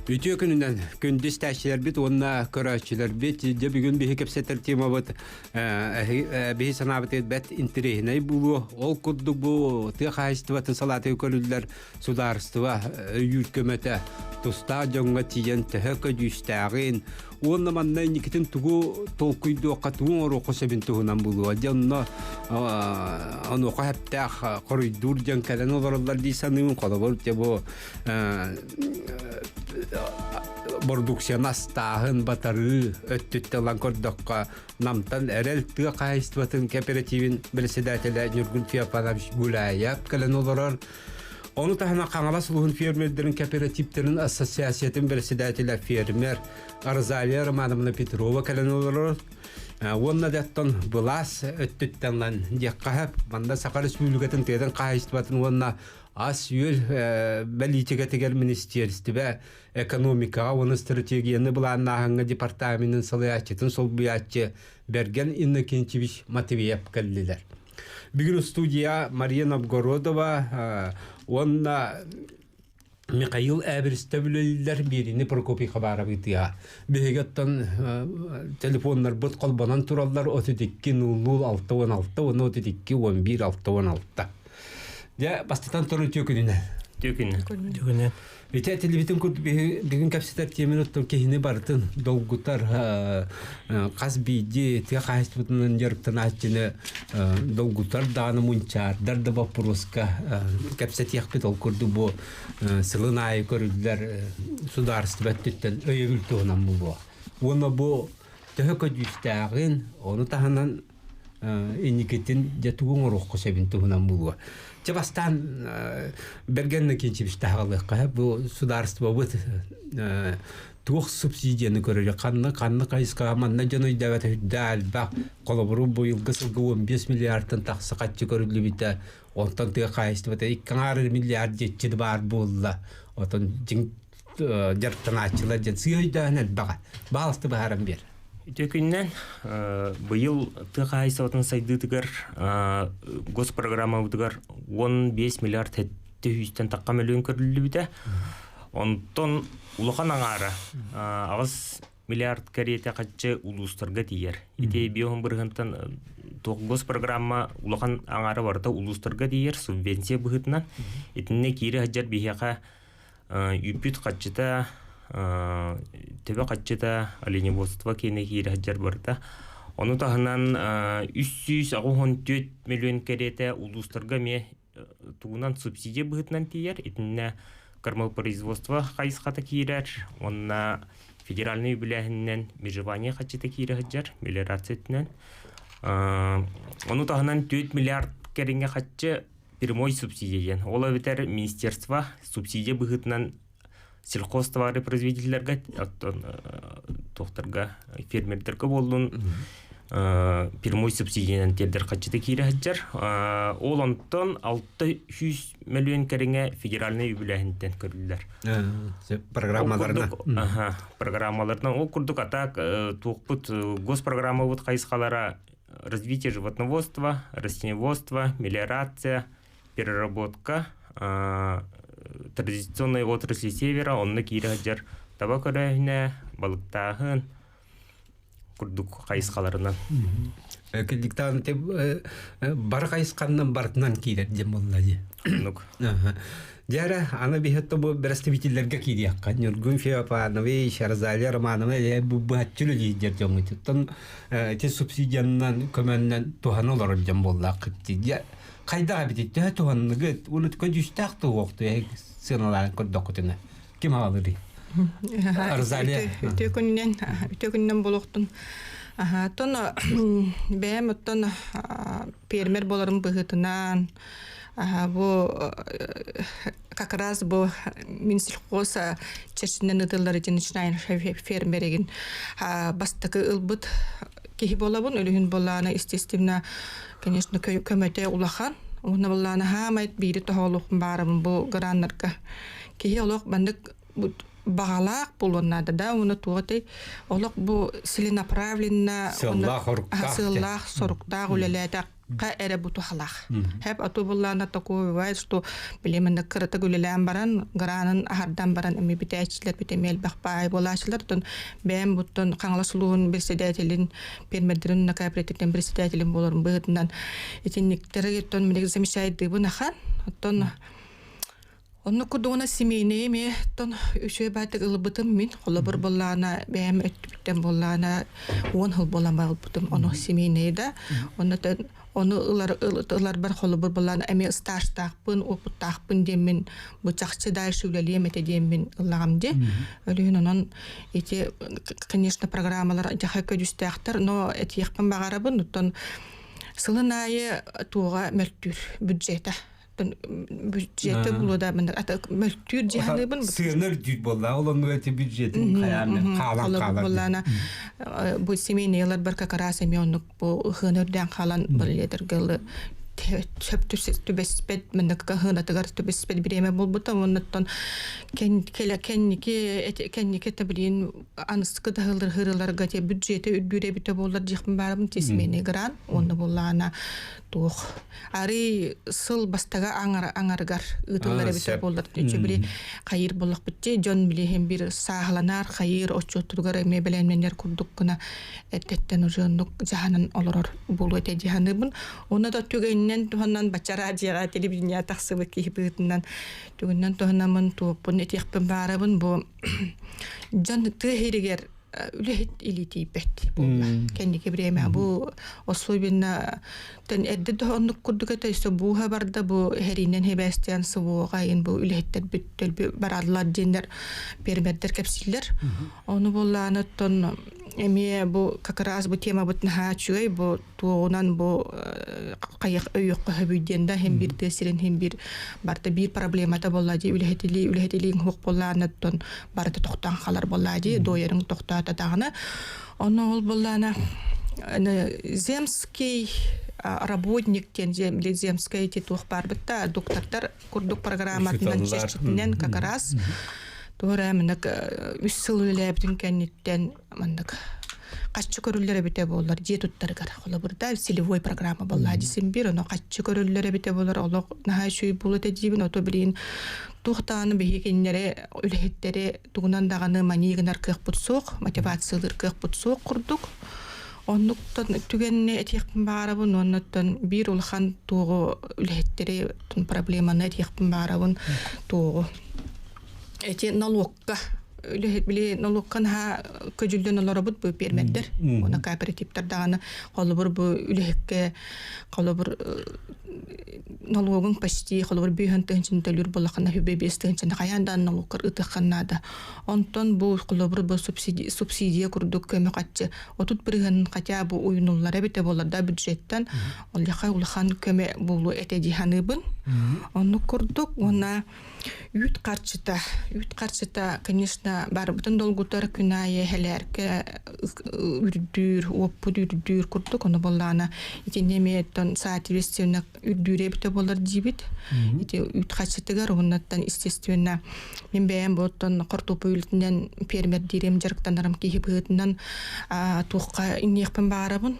Үтүө күнүнэн күндү истээччилэрбит уонна көрөөччүлэрбит дьэ бүгүн биһи кэпсэтэр темабыт биһи санаабыт бэт интэриэһинэй буолуо. Ол курдук бу тыа хаһаайыстыбатын салаатыгар көрүллэр судаарыстыба өйүүр көмөтө тустаах дьоҥҥо тиийэн төһө көдьүүстээҕин уонна манна инникитин тугу толкуйдуохха, тугу оҥоруохха сөбүн туһунан буолуо. Дьэ онно онуоха сөптөөх хоруйдуур дьон кэлэн олороллор дии саныыбын. Холобур, дьэ бу бородууксуйаны астааһын, батарыы өттүттэн ылан көрдөххө, Намтан Эрэл тыа хаһаайыстыбатын кооперативин председателэ Ньургун Феофанович Гуляев кэлэн олорор. Ону таһынан Хаҥалас улууһун фермердэрин кооперативтэрин ассоциациятын председателэ фермер Розалия Романовна Петрова кэлэн олорор. Уонна да оттон былаас өттүттэн ылан диэххэ манна Саха Республикатын тыатын хаһаайыстыбатын уонна ас-үөл бэлиитикэтигэр министиэристибэ экономикаҕа уонна стратегияны былааннааһыҥҥа департаменын салайааччытын солбуйааччы Бэргэн Иннокентьевич Матвеев кэллилэр. Бүгүн студия Мария Новгородова уонна Михаил Эберистэ үлэлииллэр биэриини Прокопий Хабаров ыытыа. Биһиги оттон телефоннарбыт холбонон тураллар 32 00 66 уонна 32 11 66. Дьэ, бастатан туран үтүө күнүнэн. Үтүө күнүнэн. Үтүө күнүнэн. Ити этиллибитин курдук бүгүн кэпсэтэр тиэмин оттон киһини барытын долгутар хас биирдии тыа хаһаайыстыбатынан дьарыктанааччыны долгутар даҕаны мунчаардар да боппуруоска кэпсэтиэхпит ол курдук бу сылын аайы көрүллэр судаарыстыба өттүттэн өйөбүл туһунан буолуо. Уонна бу төһө көдьүүстээҕин, ону таһынан инникитин дьэ тугу оҥоруохха сөбүн туһунан буолуо. Чэ бастаан Бэргэн Накинчевич таһаҕалыахха бу судаарыстыбабыт туох субсидияны көрөрө ханна ханна хайысхаҕа манна дьон өйдөөбөтө үрдээх элбэх холобуру быйылгы сылга 15 миллиардтан тахса хаччы көрүллүбүтэ онтон тыа хаһаайыстыбата икки аҥаар миллиард диэччи баар буолла отон дьиҥ дьарыктанааччылар диэн сыа өйдөөн элбэҕэ баалысты быһааран биэр Үтүө күнүнэн быйыл тыа хаһаайыстыбатын сайдыытыгар госпрограммабытыгар 15 миллиард 700 тахха мөлүйүөн көрүллүбүтэ. Онтон улахан аҥаара 8 миллиард кэриэтэ хаччы улуустарга тиийэр. Ити биоһун бырыһынтан туох госпрограмма улахан аҥаара барыта улуустарга тиийэр субвенция быһыытынан. Итиннэ киирэ сылдьар биһиэхэ Үүппүт хаччыта, төбө хаччыта, оленеводство киэнэ киирэ сылдьар барыта. Ону таһынан 384 миллион кэриэтэ улуустарга эмиэ тугунан субсидия быһыытынан тиийэр. Итиннэ кормопроизводство хайысхата киирэр уонна федеральнай үбүлээһининэн межевание хаччыта киирэ сылдьар мелиорация өттүнэн. Ону таһынан 4 миллиард кэриҥэ хаччы прямой субсидия диэн. Ол эбэтэр министерство субсидия быһыытынан сельхозтовары производителлэргэ, оттон туохтарга, фермердэргэ буоллун прямой субсидиянан тиэрдэр хаччыта киирэ сылдьар. Ол онтон 600 мөлүйүөн кэриҥэ федеральнай үбүлээһинтэн көрүллэр. Программаларынан. Программаларынан. Ол курдук атак туохпут госпрограммабыт хайысхалара развитие животноводства, растениеводства, мелиорация, переработка, традиционной отрасли севера, онно киирэ сылдьар таба көрөөһүнэ, балыктааһын курдук хайысхаларынан. Диктант бары хайысханнан барытынан киирэр диэн буолла дии. Оннук. Дьэ аны биһи бу представителлэргэ киириэххэ. Ньургун Феофанович, Розалия Романовна бу быһаччы үлэлиир дьоҥҥутуттан ити субсидиянан көмөннөн туһана олорор дьон буоллааххыт дии. Дьэ хайдах эбитий төһө туһанныгыт? Уну көдьүүстээх туһуохтуй сыаналаан көрдөххүтүнэ. Ким аҕалырый? Розалия. Үтүө күнүнэн, үтүө күнүнэн буолуохтун. Тон бэйэм оттон фермер буоларым быһыытынан бу как раз бу Минсельхоз чэрчинэн ытыллар единичная фермеригин бастакы ылбыт киһи буолабын өлүһүн буоллаана естественно конечно көмөтө улахан уонна буоллаана хаамай биири тоһоолуохпун баарабын бу граннарга киһи олох маннык баҕалаах буолуон наада да уонна туох этэй олох бу целенаправленно сыаллаах соруктаах сыаллаах соруктаах үлэлээтэх. Ха эрэ бу туһалаах. Хэп ату буллаана такой бывает, что билемэнде кырата үлэлээн баран, гранын аһардан баран эми бүтээччилэр бүт эми элбэх баай буолааччылар. Оттон бэйэм буттан Хаҥалас улууһун председателин, пиэрмэрдэрин кооперативтэн председателин буоларым быһыытынан итинниктэри оттон миник замечайдыыбын ахан. Оттон Оннук курдугуна семейнэй эмиэ оттон үчүгэй баайтык ылбытым мин. Холобур буоллаҕына бэйэм өттүбүттэн буоллаҕына 10 сыл буолан барбытым ону семейнэй да. Онно ону ылар ыларбар холобур буоллаҕына эмиэ стажтаахпын, опыттаахпын диэммин бу чахчы дальше үлэлиэм этэ диэммин ыллаҕым дии. Өлүһүн онон ити конечно программалар дьаха көдьүүстээхтэр, но этиэхпин баҕарабын оттон сылын аайы туоҕа мөлтүүр бюджета бюджеты булуда мөлтүүр дьаһаныбын сыана үрдүүр буолла ол оннуга ити бюджетин хайаан хаалан хаалар буоллаана бу семейныйлар бар как раз эмиэ оннук бу ыһыаны үрдээн хаалан баллетаргалы сөп түбэспэт маннык ыһыанатыгар түбэспэт бириэмэ буолбута оннуттан кэнники кэнники таблин аныскы даһылыр хырыларга те бюджеты үрдүүр эбитэ буоллар диэхпин баарым тесменный грант онно буоллаана туох арый сыл бастага аҥарыгар ыытыллар эбитэ буоллар үчү били хайыр буоллахпыт дьон билиһин бир сааһыланар хайыр отчуоттуругар эмиэ бэлэмнэнэр курдук гына эрдэттэн уже оннук дьаһанан олорор буолуо этэ дьаһаныбын уонна да түгэнинэн туһанан бачча радиоҕа телевидение тахсыбыт киһи быһыытынан түгэнинэн туһанаммын туоппун этиэхпин баарабын бу дьон тыа иһигэр үлэһит илии тиийбэт буолла. Кэнники бириэмэ бу особенно тэн эрдэ да оннук курдук этэ өссө бууһа барда бу эһэриинэн хебээстиэн сывуоҕа ин бу үлэһиттэр бүттөлбү бараллар диэннэр пиэрмэрдэр кэпсииллэр. Ону буоллааны оттон эмиэ бу как раз бу темабыт наһаа үчүгэй бу туоҕунан бу хайах өйүөххэ хөбүй диэн да хим бир тыа сирин хим бир барыта биир проблемата буолла дии үлэһитилии үлэһитилииҥ суох буоллаанаттан барыта тохтоон халар буолла дии дуойарыҥ тохтоото даҕаны ону ол буоллаана земский работник диэн земскэй ити туох баарбыт да доктордар курдук программатынан чэрчитинэн как раз туора маннык үс сыл үлэлээбитин кэнниттэн маннык хаччы көрүллэр эбитэ буоллар дьиэ туттарыгар холобурда целевой программа буолла дисим бир ону хаччы көрүллэр эбитэ буолар олох наһаа үчүгэй буолуо этэ диибин ото билигин туох даҕаны биһиги кинилэри үлэһиттэри тугунан даҕаны маныы гынар кыахпыт суох мотивациялыыр кыахпыт суох курдук оннуктан түгэнни этиэхпин баарабын уоннаттан биир улахан туоҕу үлэһиттэри проблеманы этиэхпин баарабын туоҕу эти налогка үлэһит били налогка наһаа көдьүллэн олоробут бу пиэрмэрдэр уонна кооперативтар даҕаны холобур бу үлэһиккэ холобур налогун почти холобур бүүһэн тыһынчын төлүүр буоллаххына хүбэ биэс тыһынчаны хайаан да налогкар ытыаххан наада онтон бу холобур бу субсидия курдук көмө хаччы 30% хотя бы уйунуллара эбитэ буолар да бюджеттан оллаха улахан көмө буолуо этэ дии саныыбын оннук курдук уонна Үүт харчыта, үүт харчыта, конечно, барыбытын долгутар күн аайы эһэлээркэ үрдүүр, уоппут үрдүүр курдук, ону буоллаҕына итиннэ эмиэ оттон соответственно үрдүүрэ эбитэ буолар диибит. Ити үүт харчытыгар уоннаттан естественно мин бэйэм бу оттон хортуоппуй үлэтинэн фермердиирим дьарыктанарым киһи быһыытынан туохха инниэхпин баҕарабын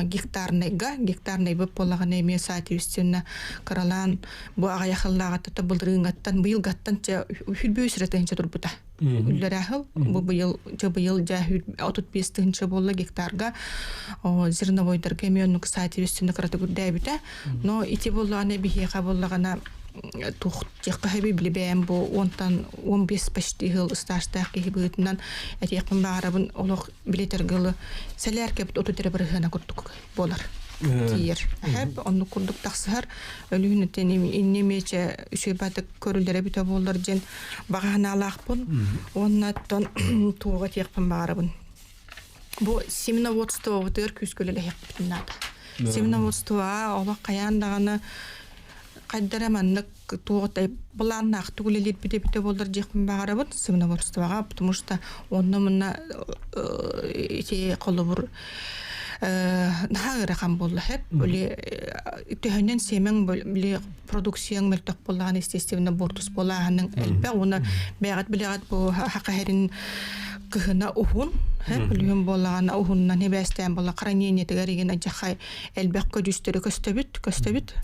гектарнайга гектарнайбыт буоллаҕына эмиэ соответственно кыралаан Бу аҕыйах сыллааҕыттан былырыыҥҥаттан быйылгаттан чэ 25 эрэ тыһыынча турбута. Үллэрээхил бу быйыл дьэ быйыл дьэ 35 тыһыынча буолла гектарга зерновойдарга эмиэ оннук соответственно кыратык үрдээбитэ. Но ити буоллаҕына биһиэхэ буоллаҕына туох диэххэ сөбүй били бэйэм бу уонтан 15 почти сыл стажтаах киһи быһыытынан этиэхпин баҕарабын олох билетергылы сэлээркэбит 30 эрэ бырыһыана курдук буолар тиийэр. Эһэп оннук курдук тахсыһар өлүүн этин инни миэчэ үчүгэй көрүллэрэ бүтэ буоллар диэн баҕа санаалаахпын уонна оттон туоҕа тиэхпин баҕарабын. Бу семеноводствобытыгар күүскэ үлэлэһиэхпитин наада. Семеноводствоҕа олох хайаан даҕаны хайдара маннык туоҕутай былааннаахтык үлэлиирбит эбитэ буоллар диэхпин баҕарабын семеноводствоҕа потому что онно мунна ити холобур наһаа ыарахан буолла хэп били төһөнөн сиэмэҥ били продукцияң мөлтөх буоллаҕына естественно буортус буолааһының элбэх уонна бэйэҕит билэҕит бу хаха иһэрин кыһына уһун. Күлүһүн буоллаҕына уһуннан хибээстээн буолла хранениетыгар игин адьахай элбэх көдьүүстэри көстөбүт көстөбүт.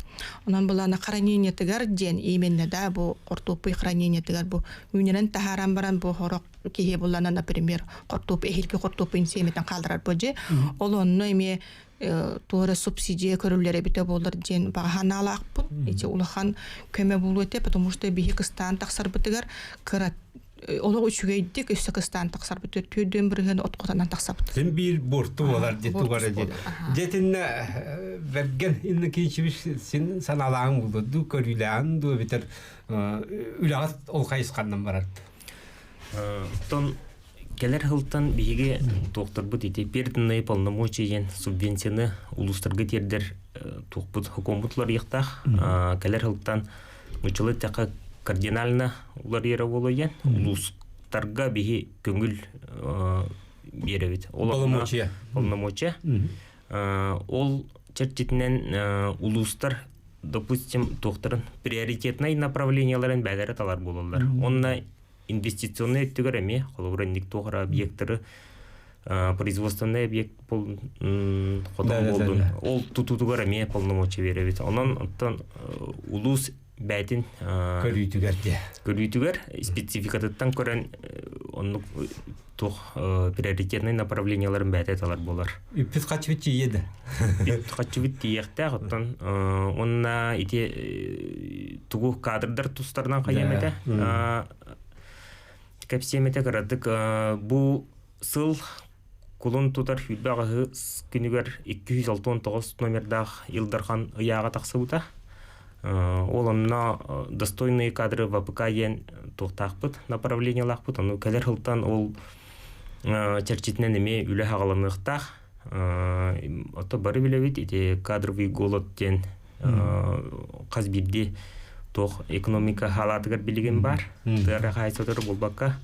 Онон былаана хранениетыгар диэн именно да бу хортуоппуй хранениетыгар бу үүнэрэн таһааран баран бу хорох киһи буллана например хортуоп эһилги хортуоппуйун сиэмэтин хаалларар бу же ол онно эмиэ туора субсидия көрүллэр эбитэ буолар диэн баҕа санаалаахпын. Ити улахан көмө буолуо этэ, потому что биһи кыстаан тахсарбытыгар кыра олох үчүгэйдик өссө кыстаан тахсарбыт түөрдүөн бырыһыан от хотонон тахсабыт. Син биир буорту буолар дии тугара дии. Дьэтиннэ бэргэн Иннокентьевич син санаалааҕын булду дуу, көрүүлээҕин дуу эбэтэр үлэҕэ ол хайысханнан барар. Оттон Кэлэр сылтан биһиги туохтарбыт ити переданные полномочия диэн субвенцияны улуустарга тиэрдэр туохпут сокуоммут уларыйыахтаах. Кэлэр сылтан нууччалыы эттэххэ кардинально уларыйара буолуо диэн улуустарга биһи көҥүл биэрэбит. Полномочия. Полномочия. Ол чэрчитинэн улуустар допустим туохтарын приоритетнай направленияларын бэйэлэрэ талар буолаллар. Онно инвестиционнай өттүгэр эмиэ холобура инник туох эрэ объектары производственный объект хотон буолдун ол тутуутугар эмиэ полномочия биэрэбит онон оттон улуус бээтин көрүүтүгэр дии көрүүтүгэр спецификатыттан көрөн оннук туох приоритетный направленияларын бээтэ талар буолар үппүт хаччыбыт тиийиэ да үппүт хаччыбыт тиийиэхтээх оттон уонна ити тугу кадрдар тустарынан хайыам этэ кэпсиэм этэ кыратык бу сыл кулун тутар сүүрбэ аҕыс күнүгэр 269 номердаах Ил Дархан ыйааҕа тахсыбыта. Ол онно достойные кадры ВПК диэн туохтаахпыт, направлениелаахпыт. Ону кэлэр сылтан ол чэрчитинэн эмиэ үлэ саҕаланыахтаах. Ото бары билэбит ити кадровый голод диэн хас биирдии туох экономика халаатыгар билигин баар. Тыа хаһаайыстыбатыгар буолбакка.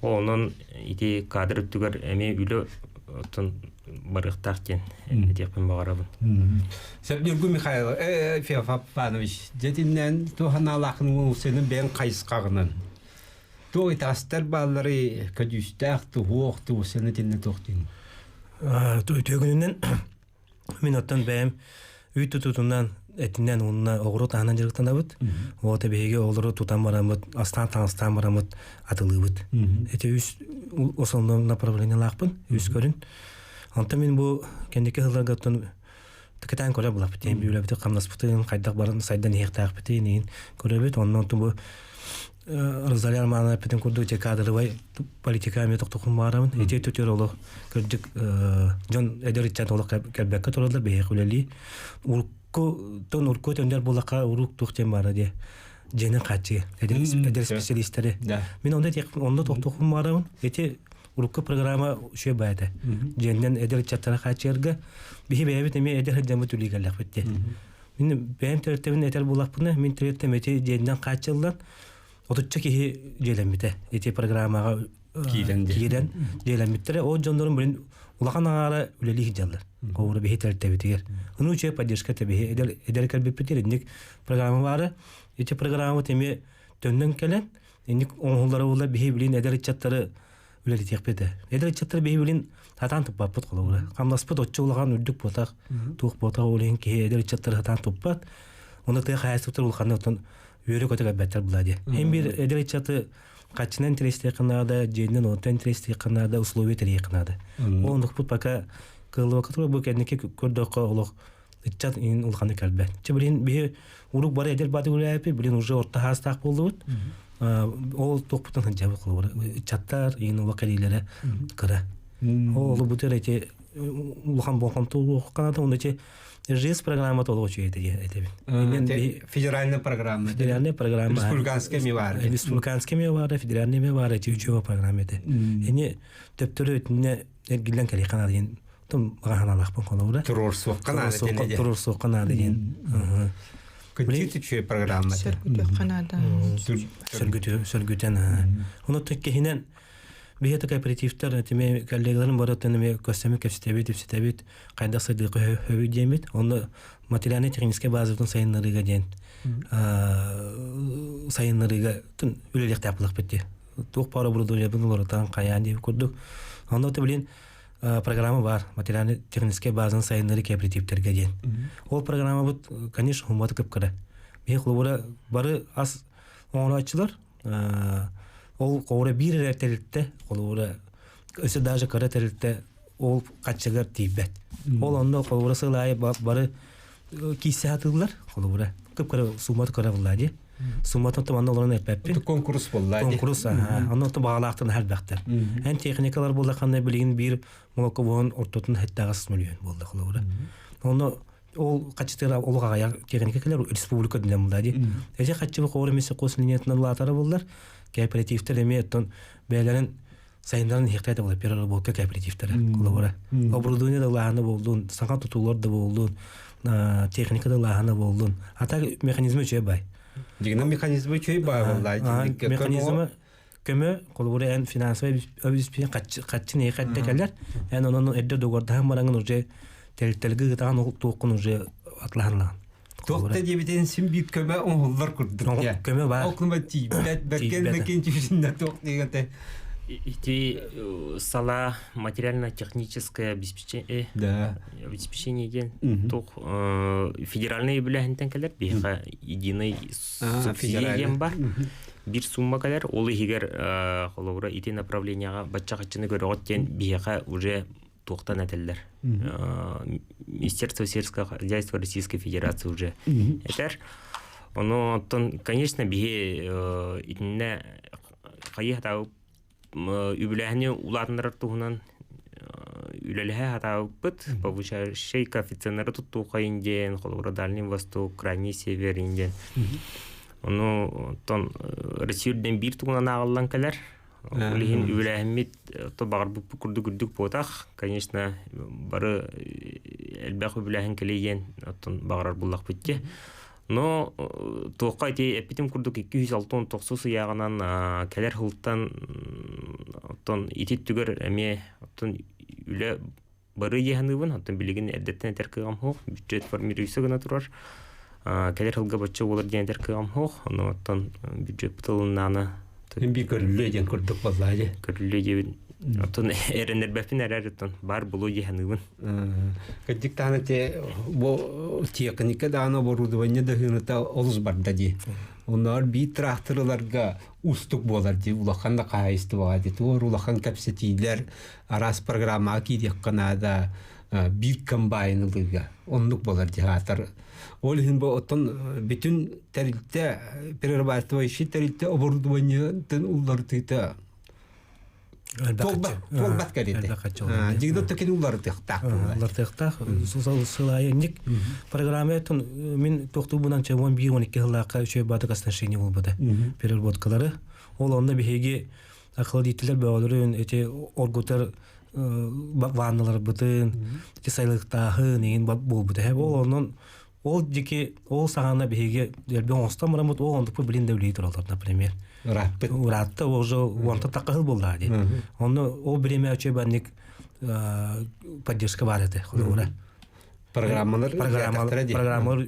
Онон ити кадр өттүгэр эмиэ үлэ оттон барыахтаах диэн этиэхпин баҕарабын. Ньургу Михайлов, Феофанович, дьэтиннэн туһанаалаахын уулсыны бэйэн хайысхаҕынан туох итаастар бааллары көдьүүстээх туһуох туусаны тинне туох дин Үтүөгүнүнэн мин оттон бэйэм үүт тутуутунан этинэн уонна оҕуруот аһынан дьарыктанабыт. Вот биһиги олору тутан бараммыт, астаан таҥастаан бараммыт атылыыбыт. Эти үс основном направлениелаахпын, үс көрүн. Онтон мин бу кэнники сылларга оттон кэтээн көрө булаппыт. Эми үлэбити хамнаспытын, хайдах баран сайдан иһиэхтээхпитин иһин көрөбүт. Оннон оттон бу Розалия Романовна эппитин курдук ити кадровай политика эмиэ тохтохун баарабын. Ити өттүтүгэр олох кырдьык дьон эдэр ыччат олох кэлбэккэ тураллар биһиэхэ үлэлии. Урукку тон урукку төндөр буоллахха урук туох диэн баара диye дьиэнин хааччыйа эдэр специалистэри. Мин онно онно тохтохун баарабын. Ити урукку программа үчүгэй баайда. Дьиэннэн эдэр ыччаттары хааччыйарга биһи бэйэбит эмиэ эдэр сылдьаммыт үлэлии кэллэхпит диye. Мин бэйэм төрүттэбин этэр буоллахпына, мин төрүттэм ити дьиэннэн хааччыллан, отучча киһи дьиэлэммитэ. Ити программаҕа киирэн киирэн дьиэлэммиттэрэ. Ол дьоннорум билин улахан аҥаара үлэлии сылдьаллар. Оҕура биһи тэрилтэбитигэр. Ону үчүгэй поддержка биһи эдэр эдэр кэлбиппитигэр инник программа баара. Ити программабыт эмиэ төннөн кэлэн, инник оҥоһуллара буолла биһи билин эдэр ыччаттары үлэлэтиэхпит этэ. Эдэр ыччаттар биһи билин сатаан туппаппыт холобура. Хамнаспыт оччо улахан үрдүк буотах, туох буотах ол иһин киһи эдэр ыччаттары сатаан туппат. Оны тыа хаһаайыстыбатыгар улаханнык оттон үөрэ-көтө кэлбэттэр була дии. Һин биир эдэр ыччаты хаччынан интэриэстиэххэ наада, дьиэнэн онтон интэриэстиэххэ наада, условия тэрийиэххэ наада. Ол оннукпут пока кыаллыбакка турар бу кэнники көрдөххө олох ыччат иин улаханнык кэлбэт. Чэ билин биһи урук бары эдэр бааты үлээппит, билин уже орто хаастаах буоллубут. Ол туохпутун сылдьабыт холобура ыччаттар иин ула кэлиилэрэ кыра. Ол бутер эти улахан болҕомто каната онно эти ЖИС программата олох үчүгэй этэбин. Федеральная программа. Федеральная программа. Республиканская ми бар. Республиканская ми бар, федеральная ми бар, эти үчүгэй программа эти. Эни төптөрү өтүнэ эргиллэн кэлиэххэ наада диэн том ханаалаахпын холобура. Туруорсуохха наада диэн. Туруорсуохха наада диэн. Күнчү үчүгэй программа. Сөргүтүөххэ наада. Сөргүтэн. Ону киһинэн биһи кооперативтар тиме коллегаларым барыттан эме көссөмү кэпсэтэбит, ипсэтэбит, хайдах сайдыыка хөбү диэмит. Онно материальнай техническэй базабытын сайыннарыыга диэн сайыннарыыга үлэлиэхтээх булахпыт дии. Туох баар оборудованиебын уларытан хайаан диэбит курдук. Онно билин программа бар материально-техническэй базаны сайыннары кооперативтерге диэн. Ол программабыт, конечно, хумматы кыпкыра. Биһи холобура бары ас оҥорооччулар ол холобура биир эрэ тэрилтэ холобура өссө даже кыра тэрилтэ ол хаччыгар тиийбэт. Ол онно холобура сыл аайы бары киисэ сатыыллар холобура кып-кыра сумматы кыра булла дии. Сумматын манна олорон эппэппин. Конкурс буолла дии. Конкурс, онно баҕалаахтан элбэхтэр. Эн техникалар буоллаххына билигин биир молоковоһун ортотун хэттээҕис мөлүйүөн буолла холобура. Онно ол хаччытыгар олох аҕыйах техника кэлэр республика динэн буолла дии. Эже хаччыбы хоор эмиэ кос линиятынан улаатара буллар. Кооперативтер эмиэ оттон бэйэлэрин сайыннаран иһиэхтэрэ буолар переработка кооперативтара холобура. Оборудование да улаана буоллун, саҥа тутуулар да буоллун, техника да улаана буоллун. А так механизмы үчүгэй бай. Дигинэн механизмы үчүгэй бай буолла. Механизмы көмө холобура эн финансовый обеспечение хаччы не хатта кэлэр. Эн онон эрдэ договордаһан бараҥын уже тэрилтэлгэ ыытаҕын туоххун уже атлаһанлаҕын. Туох да диэбитин син биир көмө оҥоһуллар курдук. Көмө баар. Ол көмө тиийбэт, бэркэн бэкин түһүннэ туох диэҥ Ити сала материально-техническое обеспечение, да. обеспечение диэн туох федеральный үбүлээһинтэн кэлэр биһиэхэ единый субсидия диэн бар. Биир сумма кэлэр, ол иһигэр холобура ити направлениеҕа бачча хаччыны көрөҕүт диэн биһиэхэ уже туохтан этэллэр. Министерство сельского хозяйства Российской Федерации уже этэр. Ону оттон, конечно, биһи итиннэ хайыы хатаабыт үбүлээһини улаатыннарар туһунан үлэлэһэ хатаабыппыт. Повышающий коэффициеннары туттуохайын диэн, холобура Дальний Восток, Крайний Север диэн. Ону оттон Россия үрдүнэн биир тугунан ааҕыллан кэлэр. Ол иһин үбүлээһиммит то баҕарбыппыт курдук үрдүк буотах. Конечно, бары элбэх үбүлээһин кэлиэн оттон баҕарар буллахпыт дии. Но туохха ити эппитим курдук 269 ыйааҕынан кэлэр сылтан оттон ити түгэр эмиэ оттон үлэ бары дьаһаныыбын, оттон билигин эрдэттэн этэр кыаҕым суох, бюджет формируйса гына турар. Кэлэр сылга бачча буолар диэн этэр кыаҕым суох, ону оттон бюджет тылыннаана Би көрүллүө диэн курдук буоллаа дии. Көрүллүө диэбин. Оттон эрэнэрбэппин эрэр оттон бар булу дьаһаныыбын. Кырдьык даҕаны те бу техника даҕаны оборудование да ыһыыныта олус барда дии. Онноор биир тракторларга уустук буолар дии улахан да хаһаайыстыбаҕа дии. Туор улахан кэпсэтиилэр араас программаҕа киириэххэ наада биир комбайн ылыыга оннук буолар дии аатар. Ол иһин бу оттон бүтүн тэрилтэ перерабатывающий тэрилтэ оборудованиетын уларытыыта туолбат кэриэтэ. Дьигдэ төкин уларытыахтаах. Уларытыахтаах. Сыл аайы инник программа мин тохтуубунан 11-12 сыллаахха үчүгэй баатык оснащение буолбута. Переработкалары. Ол онно биһиги охладителлэр бөҕөлөрүн эти оргутар ванналарбытын ити сайылыктааһын иҥин буолбута. Ол онон ол дики ол саҕана биһиги элбэх оҥостон бараммыт ол онтукпут билин да үлэлии тураллар например. Ырааппыт. Ыраатта уже уонта тахха сыл буоллаҕа дии. Онно ол бириэмэ үчүгэй банник поддержка баар этэ холобура. Программалар программалар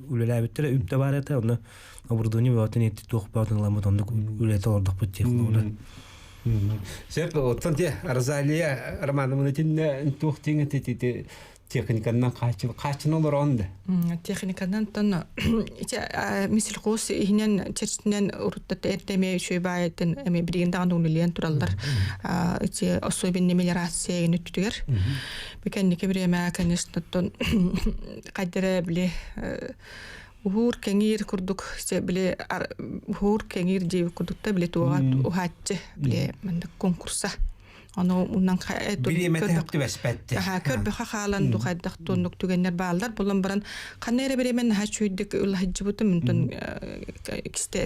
үлэлээбиттэрэ үп да баар этэ онно оборудование бөҕөтүн ити туох бөҕөтүн ыламмыт оннук үлэтэ олордохпут дии холобура. Сөп оттон те Розалия Романовна итиннэ туох диҥ ити техниканан хааччын олорон да Техниканан тон ити мисельхоз иһинэн чэрчитинэн уруттат эрдэ үчүгэй баайытын эми билигин даҕаны үлэлээн тураллар ити особенно мелиорация өттүгэр Кэнники бириэмэ, конечно, оттон хайдара били уһуур кэҥиир курдук били уһуур кэҥиир диэбит курдук та били туоҕа уһааччы били маннык конкурса ону уннан бириэмэтэ түбэспэтти көрбөхө хаалан духайдах туоннук түгэннэр бааллар булан баран ханна эрэ бириэмэн наһаа чүйдүк ыллаһыдьыбытым онтон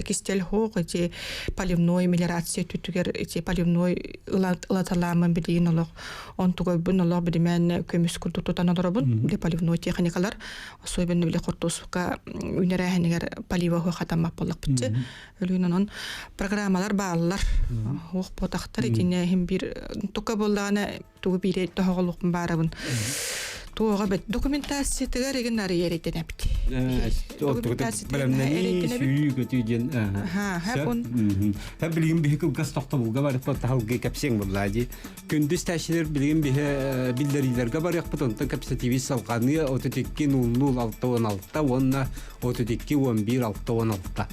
кистэл хоох ити поливной мелиорация түтүгэр ити поливной ылаталаамын билигин олох Онтугайбын олох билимээн көмүс курдук тутан олоробун. Били поливной техникалар, особенно били хортуоска үнэрээһинигэр полива хатаммат буоллахпытчы. Өлүүн онон программалар бааллар. Уох ботахтар итинэ иһин бир тука буоллаҕына тугу биире тоһоҕолуохпун баарабын. Туоҕа бит документациятыгар эгин арыйар этинэбит. Бэлэмнэнии сүүрүү көтүү диэн. Ха билигин биһи кылгас тохтобулга барыппыт таһалгы кэпсиэҥ буллаа дии. Күндүз тәшилер билигин биһи биллэриилэргэ барыахпыт онтон кэпсэтиибит салҕаныа 32 00 6 16 уонна 32 11 6 16.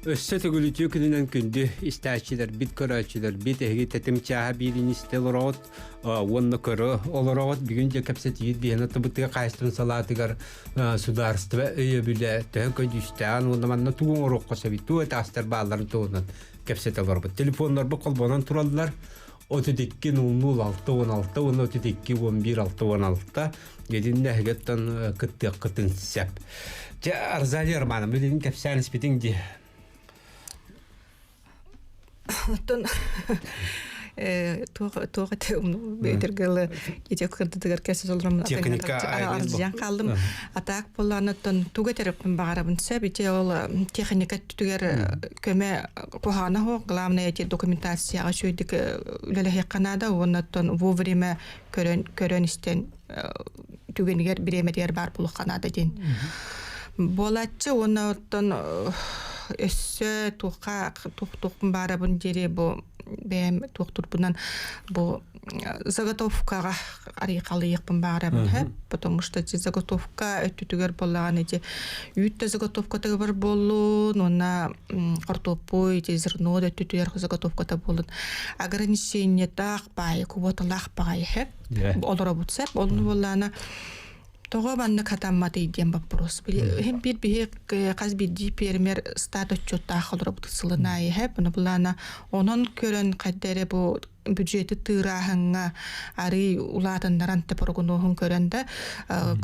Өссө төгүл үтүө күнүнэн күндү истээччилэрбит, көрөөччүлэрбит, эһиги тэтим чааһа биирин истэ олороҕут уонна көрө олороҕут. Бүгүн дьэ кэпсэтиибит биһиэнэ тыбытыга хаһаайыстыбатын салаатыгар судаарыстыба өйөбүлэ төһө көдьүүстээҕин уонна манна тугу оҥоруохха сөбүй, тугу этаастар баалларын туһунан кэпсэтэ олоробут. Телефоннарбыт холбонон тураллар. 32 00 6 16 уонна 32 11 6 16 Итиннэ эһигиттэн кыттыаххытын сөп. Дьэ, Арзалия Романовна, билигин кэпсээн испитиҥ дии. Оттон туох туох этэ бэйдэргэл ити кырдытыгар кэсэ олором Техника арзыйан хааллым. Атаак буолланыттан туга тереппин баҕарабын сөп ити ол техника түгэр көмө куһаҕана суох главное эти документацияҕа үчүгэйдик үлэлэһиэххэ наада уоннаттан вовремя көрөн көрөн истэн түгэнигэр бириэмэтигэр баар буолуохха наада диэн буолааччы уонна оттон өссө туохха туох баарабын диэри бу бэйэм туохтурбунан бу заготовкаҕа арыйхалыйыахпын баарабын хэп потому что эти заготовка өттүтүгэр буоллаҕына ити үүт да заготовкатыгар буоллун уонна хортуоппуй ити зерно да өттүтүгэр заготовката буоллун ограничениетаах баайы квоталаах баҕайы хэп олоробут сеп онну буоллаана тоҕо маннык хатамматый диэн вопрос хим бир биһи хас биирдии фермер стат отчуоттаах олоробут сылын аайы хэп ону булаана онон көрөн хайда эрэ бу бюджети тыырааһыҥҥа арый улаатыннаран да прогноһун көрөн да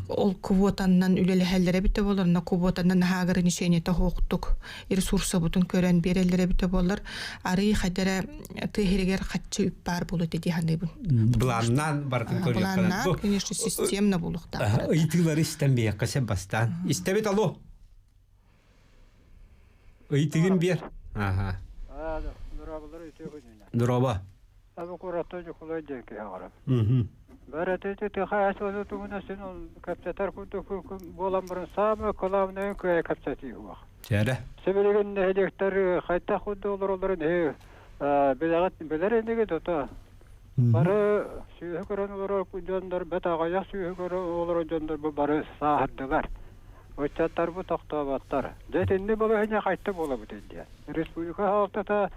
ол квотаннан үлэлэһэллэрэ эбитэ буолар но квотаннан наһаа ограничениета суохтук ресурсабытын көрөн биэрэллэрэ эбитэ буоллар арый хайда эрэ тыа иһигэр хаччы үп баар буолуо этэ дии саныыбын. Былааннаан барытын көрүөххэ. Былааннаан, конечно, системно буолуохтаах. Ыйытыылары истэн биһиэхэ сеп бастаан. Истэбит алло. Ыйытыгын биэр. Аха. Дорооболор үтүө күнүнэн. Дорообо. Абы куораттан Дьукулай диэн киһи аҕарам. Бәрэтити тыха эсоду тугуна син ол кэпсэтэр курдук буолан баран саамай кылаабынайын кыайа кэпсэтии уох. Чээрэ. Сибилигин нэһилиэктэр хайдах курдук олороллорун эһи билэҕит билэр инигит ото. Бары сүөһү көрөн олорор дьоннор бэт аҕыйах сүөһү көрөн олорор дьоннор бу бары сааһырдылар. Ыччаттарбыт тохтооботтор. Дьэ итинник балаһыанньа хайта буолабыт диэн. Республика салалтата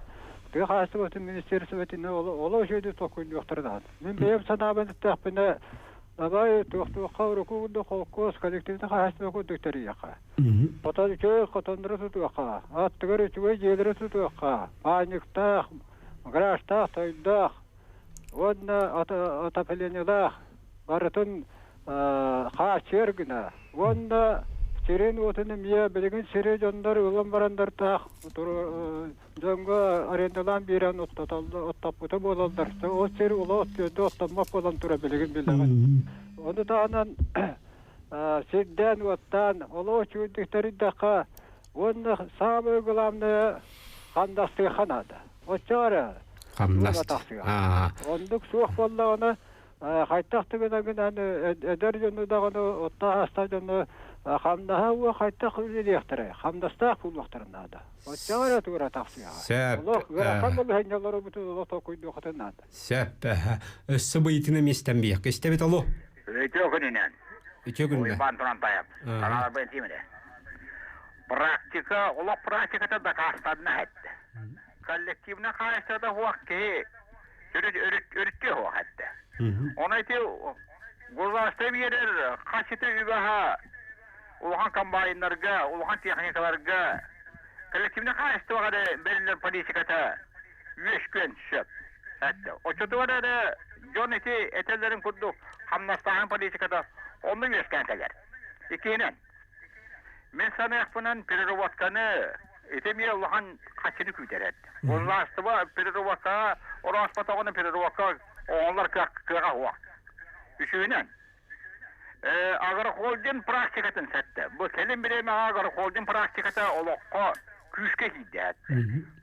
тыа хаһаайыстыбатын министиэристибэтин олох үчүгэйдик толкуйдуохтара даҕаны. Мин бэйэм санаабын эттэхпинэ, давай туох-туохха урукку курдук холкуос коллективнай хаһаайыстыба курдук тэрийиэххэ. Хотон үчүгэй хотоннору тутуохха, аттыгар үчүгэй дьиэлэри тутуохха, баанньыктаах, гаражтаах, тойдоох уонна отоплениелаах барытын хааччыйар гына уонна сирин-уотун эмиэ билигин сири дьоннор ылан бараннардаах дьоҥҥо арендалаан биэрэн оттоппута буолаллар. Ол сир улуу түөрдэ оттоммот буолан тура билигин билэҕин. Ону таһынан сирдээн-уоттаан олох үчүгэйдик тэрийдэххэ уонна саамай главное хамнастыахха наада. Оччоҕо эрэ Хамнас. тахсыа. Оннук суох буоллаҕына хайдах да гынан эдэр дьону даҕаны оттоох астаах дьону хамнаһа уо хайдах үлэлиэхтэрэй хамнастаах буолуохтарын наада. Оччоҕо эрэ туора тахсыаҕа. Сөп. Олох ыарахан балаһыанньалары бутун олох толкуйдуохатын наада. Сөп. Өссө быйытына миэстэн биэххэ истэбит алло. Үтүө күнүнэн. Үтүө күнүнэн. Уйбаан Турантаев. Санааларбын этиим этэ. Практика, олох практиката дакаастанна эттэ. Коллективнай хаһаайыстыбата суох киһи өрүттүө суох эттэ. Ону ити государство биэрэр хас ити үбэһэ улахан комбайннарга, улахан техникаларга коллективнай хаһаайыстыбаҕа эрэ бэриллэр политиката үөскүөн сөп. Эттэ. Оччотугар эрэ дьон ити этэллэрин курдук хамнастааһын политиката онно үөскээн кэлэр. Иккиһинэн, Мин саныахпынан переработканы ити эмиэ улахан хаччыны күүтэр эт. Государство переработкаҕа орооспотоҕуна переработка оҥоллор кыаҕа суох. Үсүһүнэн, агрохолдинг практикатын сэттэ. Бу кэлин бириэмэҕэ агрохолдинг практиката олоххо күүскэ киирдэ.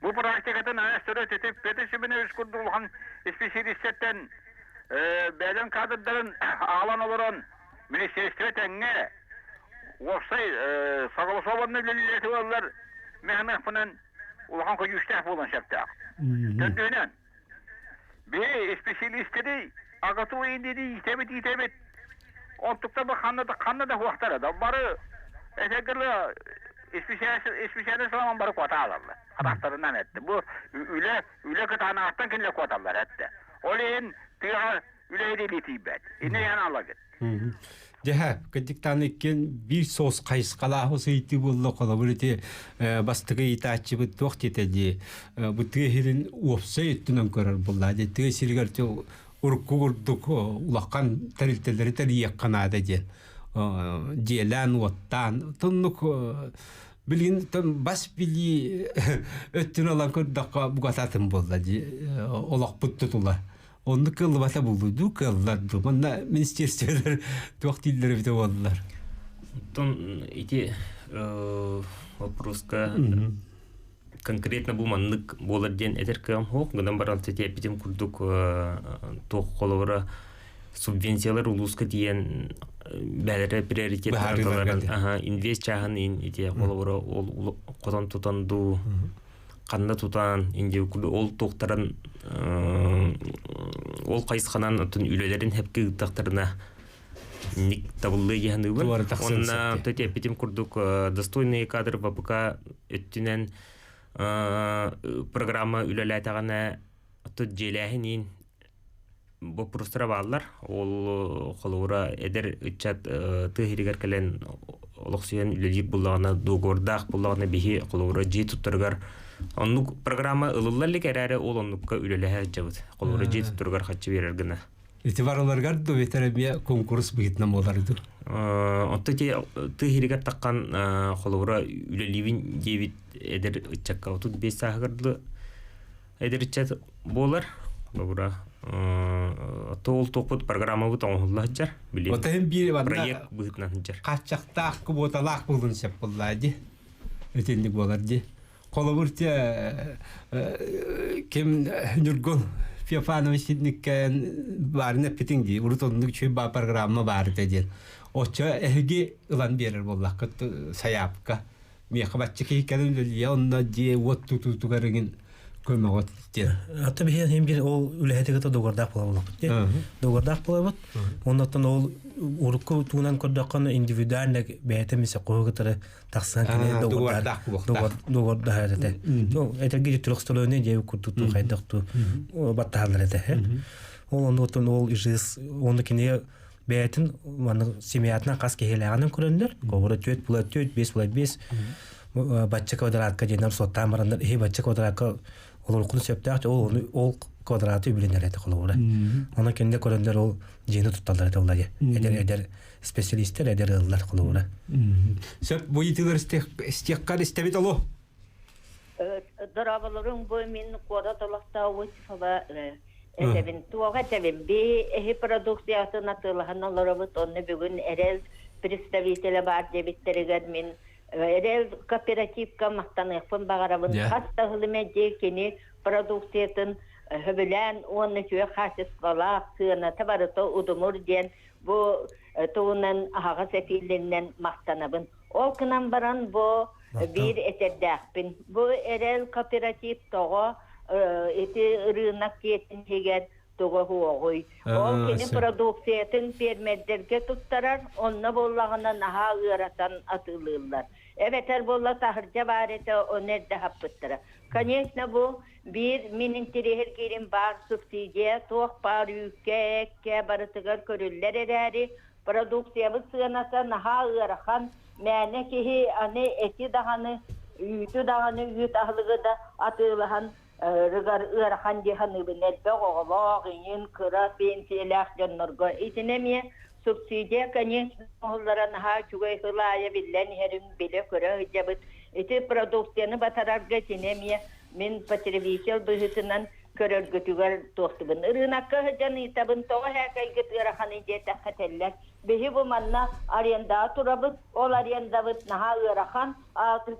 Бу практикатын аястыры тетип Петр Семенович курдук улахан исписэлиистэттэн бэйэлэрин кадрдарын аҕалан олорон министерство тэҥҥэ уопсай согласованный үлэлиир буоллар механизмынан улахан көдьүүстээх буолуон сөптөөх. Төрдүһүнэн, биһи исписэлиистэри АГАТУ индири иитэбит иитэбит онтуктар бу ханна да ханна да хуохтара да бары этэргэ исписээлис саламан бары куотаалаллар хатахтарынан этте бу үлэ үлэ кытаанаахтан кинилэр куоталлар этте ол иһин тыаҕа үлэһит тиийбэт ини ян алагыт. Дьэһэ, кырдьыктаан иккиэн биир соус хайысхалаах ыйытыы буолла холобур ити бастакы ыйытааччыбыт туох диэтэ дии бу тыа сирин уопсай өттүнэн көрөр буолла дии тыа сиригэр урукку курдук улахан тэрилтэлэри тэрийиэххэ наада диэн дьиэлээн уоттаан тоннук билигин бас билии өттүн ылан көрдөххө бугататын буолла дии олохпут тутула. Оннук кыаллыбата буолуо дуу, кыаллар дуу. Манна министерстволар туох дииллэр эбитэ буоллар. Оттон ити вопроска конкретно бу маннык буолар диэн этэр кыам суох. Гынан баран эппитим курдук туох холобура субвенциялар улууска тиийэн бээлэрэ приоритет инвест чааһын ити холобура ол хотон тутан дуу ханна тутан ол туохтарын ол хайысханан оттон үлэлэрин хэпки ыыттахтарына ник табыллыы диһаныыбын онна эппитим курдук достойные кадры ВПК өттүнэн программа үлэлээтэҕинэ оттон дьиэлээһин иин боппуруостара бааллар. Ол холобура эдэр ыччат тыа иһигэр кэлэн олохсуйан үлэлиир буллаҕына, договордаах буллаҕына биһи холобура дьиэ туттарыгар оннук программа ылыллар илик эрээри ол оннукка үлэлэһэ сылдьабыт. Холобура дьиэ туттарыгар хаччы биэрэр гына. Ити барыларыгар ду бетер эмиэ конкурс быһыытынан буолар ду? Онто ити тыа иһигэр таххан холобура үлэлиибин диэбит эдэр ыччакка 35 сааһыгар дылы эдэр ыччат буолар. Холобура, ол туохпут программабыт оҥоһулла сылдьар. Билим Отаһын биир манна проект быһыытынан сылдьар. хааччахтаах кубуоталаах буолун сөп буоллаа дии. Итинник буолар дии. Холобур те ким Ньургун Феофанович итинниккэн баарын эппитиҥ дии. Урут оннук үчүгэй баа программа баар этэ диэн. Оччо эһиги ылан биэрэр буоллаххыт сайаапка. Миэхэ бачча киһи кэлэн үлэлиэ онно дьиэ уот тутуутугар игин көмөҕө диэн. Ата биһиэн хим бир ол үлэһити кытта договордаах буолабыт. Договордаах буолабыт. Оннуттан ол урукку туунан көрдөххө индивидуально бэйэтэ мисе куһу кытары тахсан кини договордаах буолуохтаах. Договордаах этэ. Ну, этэрги трехсторонний дьиэ курдук туу хайдах туу баттаһаллар этэ. Ол оннуттан ол ижс оны кини бэйэтин маннык семьятынан хас киһилээҕинэн көрөннөр, кобура түөрт була түөрт, биэс була биэс бачча квадратка диэннэр суоттаан бараннар иһи бачча квадратка олоруккун сөптөөх ол ону ол квадраты үбүлэнэр этэ холобура. Онон кинилэр көрөннөр ол дьиэни тутталлар этэ олар эдэр эдэр специалистер эдэр ыаллар холобура. Сөп бу ыйытыылар истиэххэр истэбит олу. Дорооболоруҥ бу мин куорат олохтоох Осипова этэбин. Туоҕа этэбин би эһи продукциятын атыылаһан олоробут онно бүгүн Эрэл представителэ баар диэбиттэригэр мин Эрэл кооперативка махтаныахпын баҕарабын. Хас да сыл эмэ кини продукциятын сөбүлээн уонна үчүгэй хаачыстыбалаах сыаната барыта удумур диэн бу туһунан аһаҕас эфирлэринэн махтанабын. Ол гынан баран бу биир этэрдээхпин. Бу Эрэл кооператив тоҕо ити ырыынак дьиэтин иһигэр туга суоҕуй? Ол кини продукциятын фермердэргэ туттарар, онно буоллаҕына наһаа ыаратан атыылыыллар. Эбэтэр буолла таһырдьа баар этэ, ону эрдэ хаппыттара. Конечно, бу биир мин интириэһиргиирим баар субсидия туох баар үүккэ, эккэ барытыгар көрүллэр эрээри, Продукциябыт сыаната наһаа ыарахан, мээнэ киһи аны эти даҕаны, үүтү даҕаны, үүт аһылыгы да атыылаһан рыгар ыарахан дии саныыбын. Элбэх оҕолоох, иҥин, кыра пенсиялээх дьоннорго. Итини эмиэ субсидия, конечно, оҥоһуллара наһаа үчүгэй сыл аайы биллэн иһэрин билэ-көрө сылдьабыт. Ити продукцияны батарарга итини эмиэ мин потребитель быһыытынан Көрөргүтүгэр туохтубун. Ырыынакка сылдьан ыытабын, тоҕо һээкэйгит ыараханый диэтэххэ этэллэр. Биһи бу манна арендаҕа турабыт, ол арендабыт наһаа ыарахан,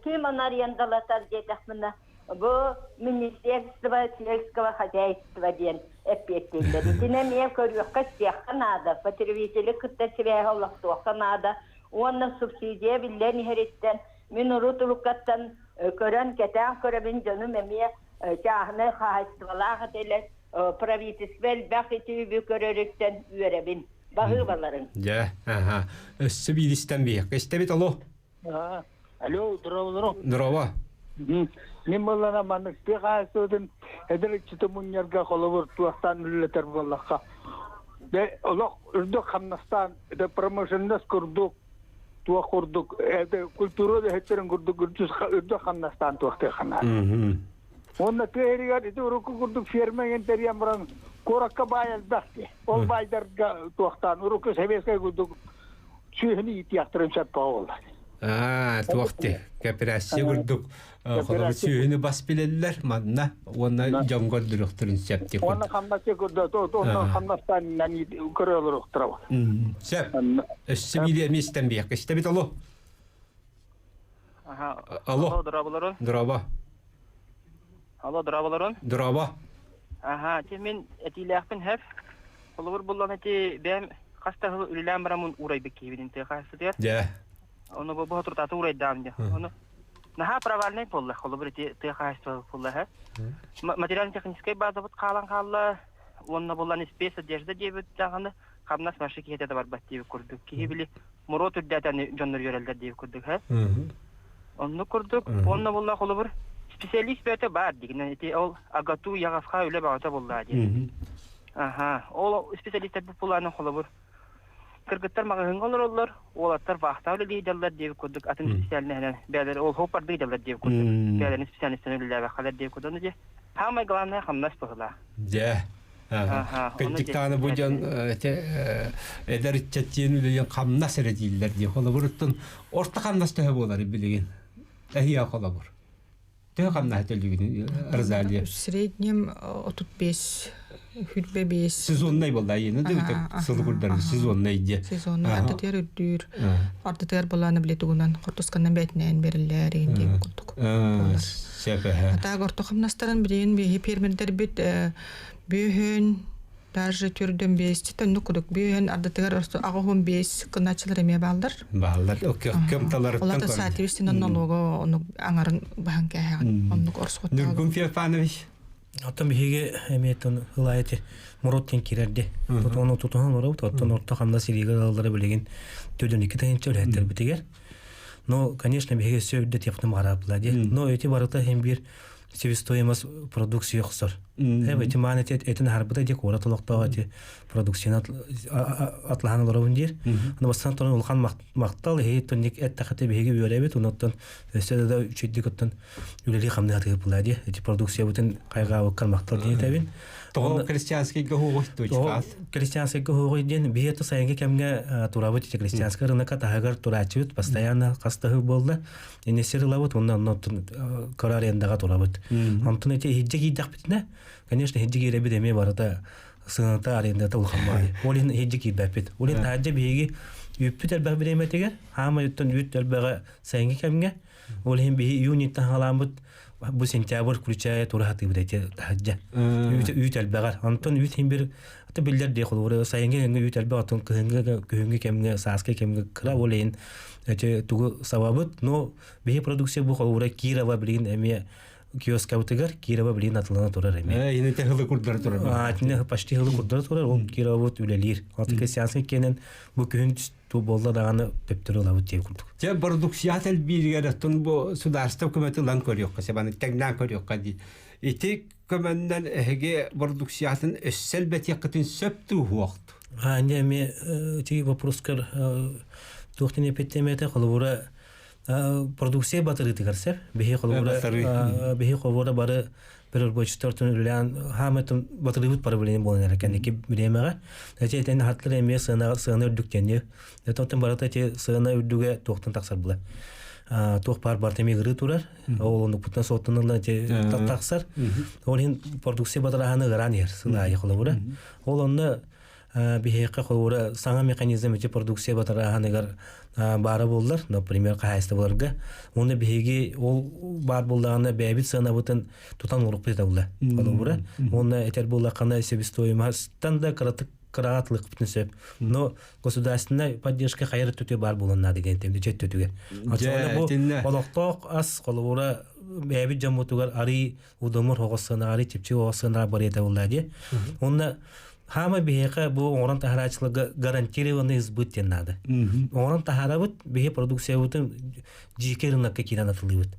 ким аны арендалатар диэтэхпинэ, бу Министерство сельского хозяйства диэн эппиэттииллэр. Итини эмиэ көрүөххэ-истиэххэ наада, потребители кытта сибээһи олохтуохха наада уонна субсидия биллэн иһэриттэн мин урут уруккаттан көрөн, кэтээн көрөбүн, дьонум эмиэ чааһынай хаһаайыстыбалаах этилэр, правительство элбэх ити үбү көрөрүттэн үөрэбин. Баһыыбаларыҥ. Дьэ, аха. Өссө бииристэн биһиэхэ истэбит алло. Алло, здорово. Здорово. Мин буоллана маннык тыа хаһаайыстыбатын эдэр ыччаты мунньарга холобур туохтаан үлэлэтэр буоллахха олох үрдүк хамнастаан это промышленность курдук туох курдук это культура үлэһиттэрин курдук үрдүк хамнастаан туохтыахха наада. Уонна тыа иһигэр ити урукку курдук ферма иҥэн тэрийэн баран куоракка баай элбэх дии. Ол баайдарга туохтаан урукку советскай курдук сүөһүнү иитиэхтэрин сөп буолла. Аа, туох ти кооперация курдук холобур сүөһүнү бас билэллэр манна уонна дьоҥго көрдөрүөхтэрин сөп ти Уонна хамнасчы курдук онно хамнастаан көрө олоруохтара. Сөп. Өссө биир эмиэ истэн биһиэхэ. Истэбит алло. Алло. Дорооболорун. Дорообо. Алло, дорооболорун. Дорообо. Аха, ти мин этиилээхпин хэп. Холобур буллан эти бэйэм хас да сыл үлэлээн бараммын уурайбыт киһибин тыа хаһыстытыгар. Дьэ. Ону бу бу уурайдаам дьэ. Ону наһаа провальный буолла. Холобур ити тыа хаһайыстыба буолла һэ. Материально-техническэй базабыт хаалан хаалла. Уонна буллан спец одежда диэбит даҕаны хамнас машы киһитэ да барбат диэбит курдук. Киһи били муруот үрдээтэн дьоннор үөрэллэр диэбит курдук һэ. Оннук курдук, уонна булла холобур специалист бөтө баар дигинэн ити ол АГАТУ ЯГАФХ үлэ баҕата буллаа диэн. Аха, ол специалисттэр бу пулааны холобур кыргыттар маҕаһыыҥҥа олороллор, уолаттар вахтаҕа үлэлиир диэбит курдук атын специальноһынан бэйэлэр ол хоп-бардыы дьаллар диэбит курдук бэйэлэрин специальностарын үлэлээбэххэлэр диэбит курдук. Ону дьэ, самое главное хамнас быһыылаах. Дьэ. Кырдьыктааны бу дьон эдэр ыччат үлэлиэн хамнас эрэ дииллэр дии. Холобуруттан орто хамнас төһө буолар билигин? Эһиэ холобур. Төһө хамнаһы төлүүгүн Розалия? В среднем 35 хүрбэ бес. Сезоннай буолла айыны да сылы курдар сезоннай дии. Сезоннай ардытыгар үрдүүр. Ардытыгар булааны биле тугунан хортусканнан бэтинээн бериллэр ин диэн курдук. Сөп. Атааг орто хамнастарын билигин биһи фермердербит бүүһүн даже түрдөн бес төннүк кудук бүүһүн ардытыгар орто аҕыһын бес кыначылар эмиэ бааллар. Бааллар. Көмталарыттан Олата соответственно налога ону аңарын баһан кээһэҕин оннук орсуоттаах. Нюргун Феофанович. Оттон биһиги эмиэтин ылаайти мурут тен кирерди. Ону тутуһан олоробут, оттон орто хамнас илиигэ ылаллара билигин төдөн икки тыһыынча үлэһиттэрбитигэр. Но, конечно, биһиги өссө үрдэтиэхтин баҕарабыла дии. Но эти барыта иһин биир себестоимость продукции охсор. Эти маан эти этин харбыта дии куорат олохтоох эти продукцияны атлаһан олоробун диир. Аны бастан туран улахан махтал иһи тонник эттэхете биһиги үөрэбит, онуттан өссө да үчүйдик оттон үлэлии хамныы хатыгы дии. Эти продукциябытын хайҕаабыккар махтал диэн этэбин. Тоҕо крестьянскийга хуоҕуй туочкаат? Крестьянскийга хуоҕуй диэн биһи то сайыҥҥы кэмҥэ турабыт ити крестьянскай рынокка таһыгар турааччыбыт постоянно хас да буолла. Инесир ылабыт уонна онно кыра арендаҕа турабыт. Онтон эти иһирдьэ киирдэхпитинэ, конечно, иһирдьэ киирэбит эмиэ барыта сыаната арендата улахан баҕайы. Ол иһин иһирдьэ киирбэппит. Ол иһин таһырдьа биһиги үүппүт элбэх бириэмэтигэр, хаамай оттон үүт элбэҕэ сайыҥҥы кэмҥэ, ол иһин биһи июньтан хаалааммыт бу сентябрь включая тура хатыыбыт эти таһырдьа. Үүт үүт элбэҕэр. Онтон үүт иһин бир аты биллэр дии холобура сайыҥҥы кэмҥэ үүт элбэх, оттон кыһыҥҥы күһүҥҥү кэмҥэ, сааскы кэмҥэ кыра ол иһин эти тугу сабабыт, но биһи продукция бу холобура Кирова билигин эмиэ киоскабытыгар Кирова билигин атылана турар эмиэ. Инете хылы курдары турар. А, итинне почти хылы курдары турар, ол Кировабыт үлэлиир. Оттон крестьянский киэнэн бу күһүн ту буолла даҕаны төптөрү ылабыт диэн курдук. Дьэ продукция элбииригэр оттон бу судаарыстыба көмөтү ылан көрүөххэ себаны тэҥнээн көрүөххэ дии. Ити көмөннөн эһиги продукциятын өссө элбэтиэххитин сөп тууһуохту. А, не эми ити вопроскар туохтан эппиттэмэтэ холобура продукция батарыытыгар сеп биһи холобура биһи холобура бары перерабочтортон үлэлээн хаамытын батарыыбыт проблема буолан эрэ кэнники бириэмэҕэ эти этэн хатлар эмиэ сыана сыана үрдүк диэн это барыта эти сыана үрдүгэ туохтан тахсар була. Туох баар барыта эмиэ ыгырыы турар. Ол оннукпутунан суоттанылла тахсар. Ол иһин продукция батараһаны ыгараан иһэр сыл аайы холобура. Ол онно биһиэхэ холобура саҥа механизм ити продукция батарааһыныгар баара буоллар, например, хаһаайыстыбаларга. Уонна биһиги ол баар буоллаҕына бэйэбит сыанабытын тутан олорукпут этэ Холобура. Уонна этэр буоллаххына себестоимостан да кыратык кыраҕа атылыахпытын сөп. Но государственная поддержка хайар өттүтүгэр баар буолан наада диэн этим өттүтүгэр. Оччоҕуна бу олохтоох ас холобура бэйэбит дьоммутугар арый удумур оҕус сыана, арый чэпчэки оҕус сыана барыта буолла дии. Онно хаама биһиэхэ бу оҥорон таһарааччыларга гарантированный сбыт диэн наада. Оҥорон таһаарабыт, биһи продукциябытын дьиикэй рынокка киирэн атылыыбыт.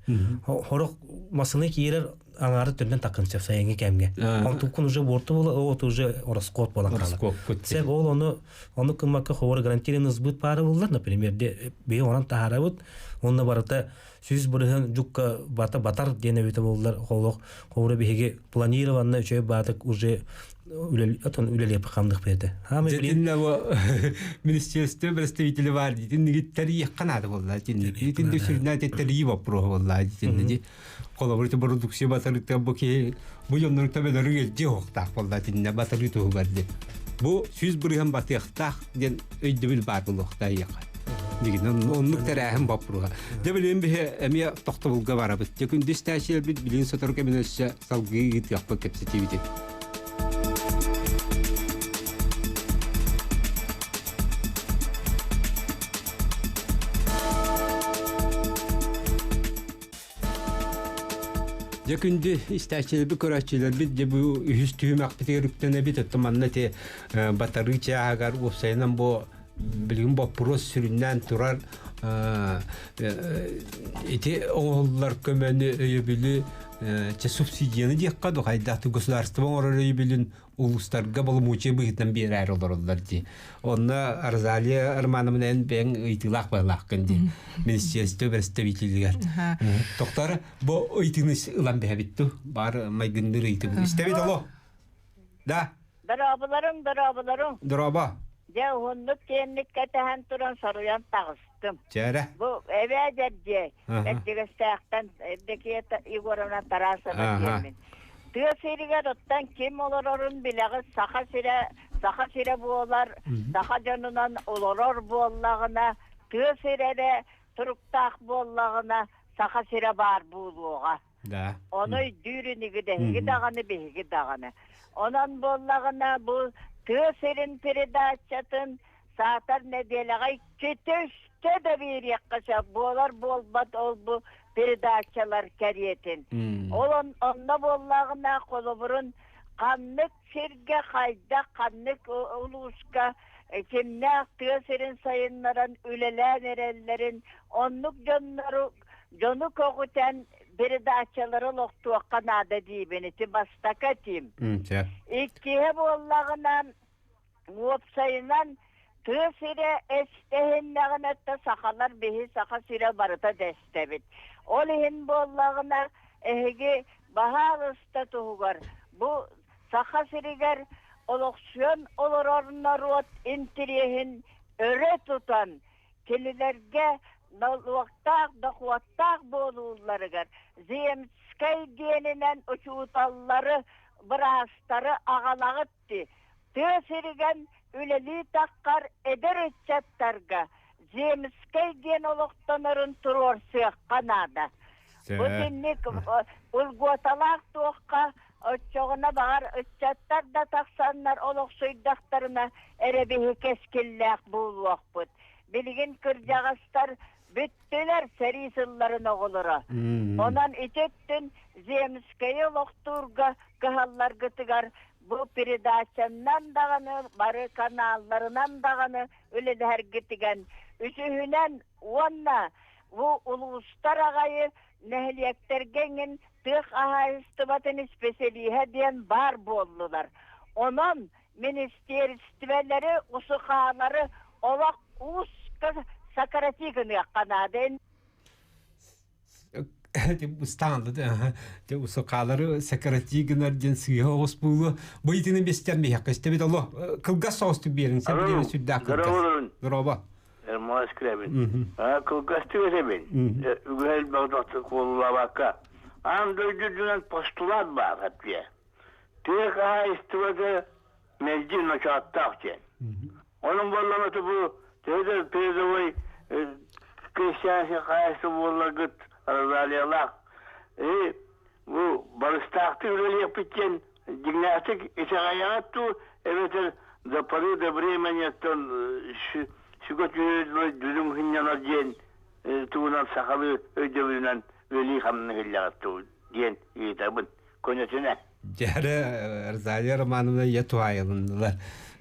Хорох массыына киирэр аҥаары төрдөн такын сөп сайыҥҥы кэмҥэ. Онтуккун уже буорту буола, ол уже ороскуот буолан хаалар. Сеп ол ону ону кыммакка ховор гарантированный сбыт паара буллар, например, биһи оҥорон таһаарабыт, онно барыта 100% жукка бата батар диэн эбитэ буоллар, холох ховора биһиги планированно үчүгэй баатык уже отон үлэлиэп хамдых бэйэтэ. Дьэтиннэ бу министерство представители бар диитин нигиттэр наада буолла дитинни. Итинди сүрүнэ теттерии вопроһу буолла дитинни. Холобур ити продукция батарыыта бу киһи бу дьоннору төбөлөрү илдьи оһохтаах буолла итиннэ батарыы туһугар диэн. Бу 100% батыахтаах диэн өйдөбүл баар буолуохтаах ийэхэ. Дигин оннук тэрээһин боппуруоһа. Дьэ билигин биһи эмиэ тохтобулга барабыт. Дьэ күндү истээччилэрбит билигин сотору кэмин өссө салгыы ыытыахпыт кэпсэтиибитин. Дьэ күндү истээччилэрбит, көрөөччүлэрбит дьэ бу үһүс түһүмэхпитигэр үктэнэбит. Оттон манна ити батарыы чааһыгар уопсайынан бу билигин боппуруос сүрүннээн турар ити оҥоһуллар көмөнү, өйөбүлү чэ субсидияны диэххэ дуу хайдах государство оҥорор өйөбүлүн улуустарга боломуочуйа быһыытынан биэрээри олороллор дии. Онно Розалия Романовна эн бэйэҥ ыйытыылаах быһалааххын дии. Министерство представителигэр. Токтор бу ыйытыыны ылан бэһэбит ту. Бар майгынныыр ыйытыы. Истэбит оло. Да. Дорооболорум, дорооболорум. Дорообо. Дьэ, уһуннук киэҥник кэтэһэн туран соруйан таҕыстым. Чээрэ. Бу эбээ дьэрдьиэй, Бэрдьигэстээхтэн Евдокия Егоровна Тарасова диэммин. Тыа сиригэр оттон ким олорорун билэҕит, Саха сирэ Саха сирэ буолар, саха дьонунан олорор буоллаҕына, тыа сирэ эрэ туруктаах буоллаҕына, Саха сирэ баар буолуоҕа. Да. Ону өйдүүр инигит эһиги даҕаны, биһиги даҕаны. Онон буоллаҕына бу тыа сирин передачатын саатар нэдиэлэҕэ иккитэ үстэ да биэриэххэ сөп буолар буолбат ол бу передачалар кэриэтин. Ол онно буоллаҕына холобурун ханнык сиргэ хайдах ханнык улууска кимнээх тыа сирин сайыннаран үлэлээн эрэллэрин оннук дьоннору дьону көҕүтэн передачалары олохтуохха наада диибин ити бастакы этиим. Иккиһэ буоллаҕына Уопсайынан, тыа сирэ эстэһиннэҕинэ да сахалар биһи саха сирэ барыта дэстэбит. Ол иһин буоллаҕына, эһиги баһаалыста туһугар бу Саха сиригэр олохсуйан олорор норуот интириэһин өрө тутан, кинилэргэ нолуоктаах, дохуоттаах буолууларыгар земскэй диэнинэн учууталлары, быраастары аҕалаҕыт дии. Тыа сиригэр үлэлии таххар эдэр ыччаттарга Земскэй диэн олохтонорун туруорсуохха наада. Бу итинник улгуоталаах туохха оччоҕуна баҕар ыччаттар да тахсаннар олохсуйдахтарына эрэ биһи кэскиллээх буолуохпут. Билигин кырдьаҕастар бүттүлэр сэрии сылларын оҕолоро. Онон ити өттүн Земскэйи олохтуурга кыһалларгытыгар бу передачаннан даҕаны бары каналларынан даҕаны үлэлэһэргитигэн үсүһүнэн уонна бу улуустар аҕайы нэһилиэктэргэ эҥин тыа хаһаайыстыбатын исписэлииһэ диэн баар буоллулар. Онон министиэристибэлэри, усухаалары олох ууска сократи гыныахха наада. Ыстаанды усукаалары сократи гынар диэн сыыһа оҕус буолуо. Бу итини бестен биһиэхэ истэбит оло кылгас соҕустук биэрин сен билиэн сүрдээх кылгас. Дороба. Эрмолас Скрябин. Кылгастык этэбин. Үгүһэ элбэх доктор куолулаабакка. Аан дойду үрдүнэн постулат баар эппиэ. Тыа хаһаайыстыбата мэлдьи ночооттоох диэн. Онон буоллаҕына бу төһө да передовой крестьянскай хаһаайыстыба буолларгыт Розалиялаах бу барыстаахтык үлэлиэхпит диэн дьиҥнээхтик итэҕэйэҕит дуу эбэтэр до поры до времени сүгэ түһүллэр дүлүҥ сынньанар диэн тугунан сахалыы өйдөбүлүнэн үлэлии-хамныы иһиллэҕит дуу диэн ыйытабын көнөтүнэ. Дьээрэ Розалия Романовна ийэ туһаайылыннылар.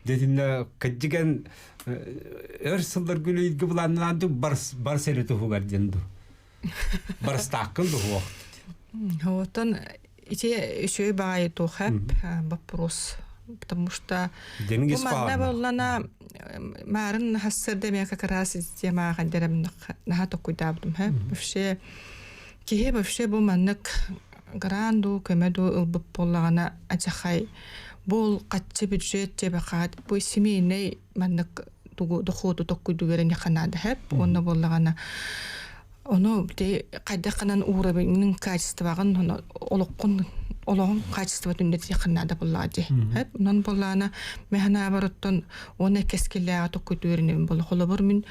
Дэтиннэ кырдьыган өр сылларга үлэлииргэ былааннаан барс барс эрэ туһугар диэн дуу. Барыстааккын дуһуох. Оттон ити үчүгэй баҕайы туохап вопрос, потому что бу манна буоллана маарын хассырда мен как раз темаҕа дерем наха токуйдаабытым вообще киһи вообще бу маннык грант дуу көмө дуу ылбыт буоллаҕына ачахай бул хаччы бюджет жебехаат бу семейный маннык тугу дохуоту токкуйдугара неханаада хэп уонна буоллаҕына ону бити хайдах ханан уровеньҥин качествоҕын олоххун олоҕун качествотын үрдэтиэххин наада буоллаҕа дии хэп онон буоллаҕына мин оттон уонна кэскиллээҕи токкуйдууринэбин буолла холобур мин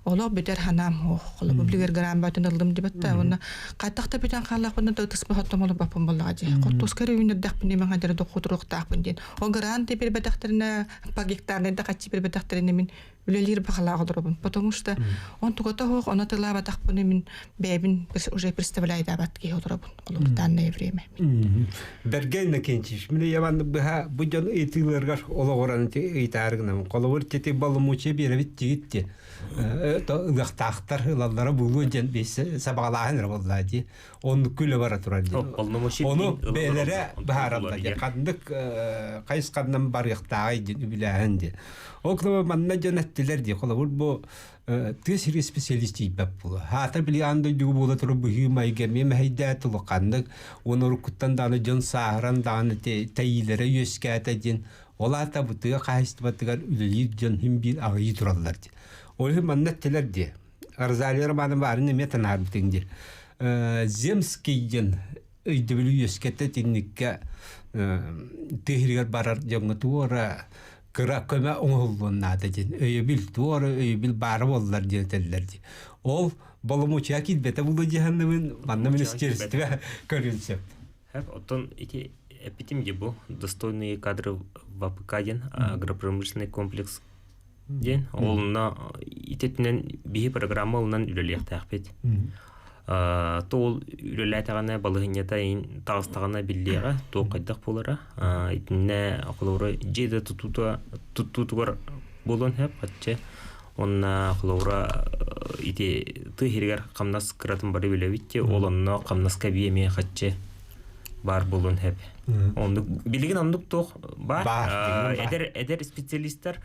олох бүтэр ханаам суох холобур билигэр гран батын ыллым дибэт да уонна хайдах да бүтэн хааллахпына да ытыспын хоттом олорбаппын буоллаҕа дии хортуоска эрэ үүннэрдэхпинэ мин хайдары дохуотуруохтаахпын диэн ол грант биэрбэтэхтэринэ по гектарнай да хаччы биэрбэтэхтэринэ мин үлэлиир баҕалаах олоробун потому что он тугата суох ону тылаабатахпына мин бэйэбин уже представляйдаабат киһи олоробун холобур данное время. Бэргэн Накенчич, мин яман быһа бу дьон ыйытыыларыгар олоҕуран ыйытаары гынабын. Холобур тити боломуочуйа биэрэбит тигит ти ылыахтаахтар ылаллара буолуо диэн сабаҕалааһын эрэ буоллаа дии. Оннук күлэ бара турар дии. Ону бэйэлэрэ быһаараллар дии. Ханнык хайысханан барыахтааҕый диэн үбүлээһин дии. Ол кылаба манна дьон эттилэр дии. Холобур бу тыа сири специалист тиийбэт буолуо. Хаата били аан дойдуга буола турар быһыы-майгы эмиэ мэһэйдээтэ улаханнык уонна уруккуттан даҕаны дьон сааһыран даҕаны тэйиилэрэ үөскээтэ диэн ол аата бу тыа хаһаайыстыбатыгар үлэлиир дьон син биир аҕыйыы тураллар дии. Ол иһин манна эттилэр дии. Розалия Романова баарын эмиэ танаарбытыҥ дии. Земский диэн өйдөбүлү үөскэтэ итинниккэ тыа сиригэр барар дьоҥҥо туора кыра көмө оҥоһуллуон наада диэн өйөбүл туора өйөбүл баара буоллар диэн этэллэр дии. Ол боломуочуйа киирбэтэ буолуо дии саныыбын манна министерство көрүн сөп. Оттон ити эппитим дии бу достойные кадры в АПК диэн агропромышленный комплекс диэн олунна итетинэн биһи программа ылынан үлэлиэхтээхпит. То ол үлэлээтэҕинэ балаһынньата таҕыстаҕына биллиэҕэ туох хайдах буолара итиннэ холобура дьиэ да тутуута туттуутугар буолуон сөп хаччы онна холобура ити тыа иһигэр хамнас кыратын бары билэбит ти ол онно хамнаска эбии эмиэ хаччы баар буолуон сөп оннук билигин оннук туох баар эдэр эдэр специалистар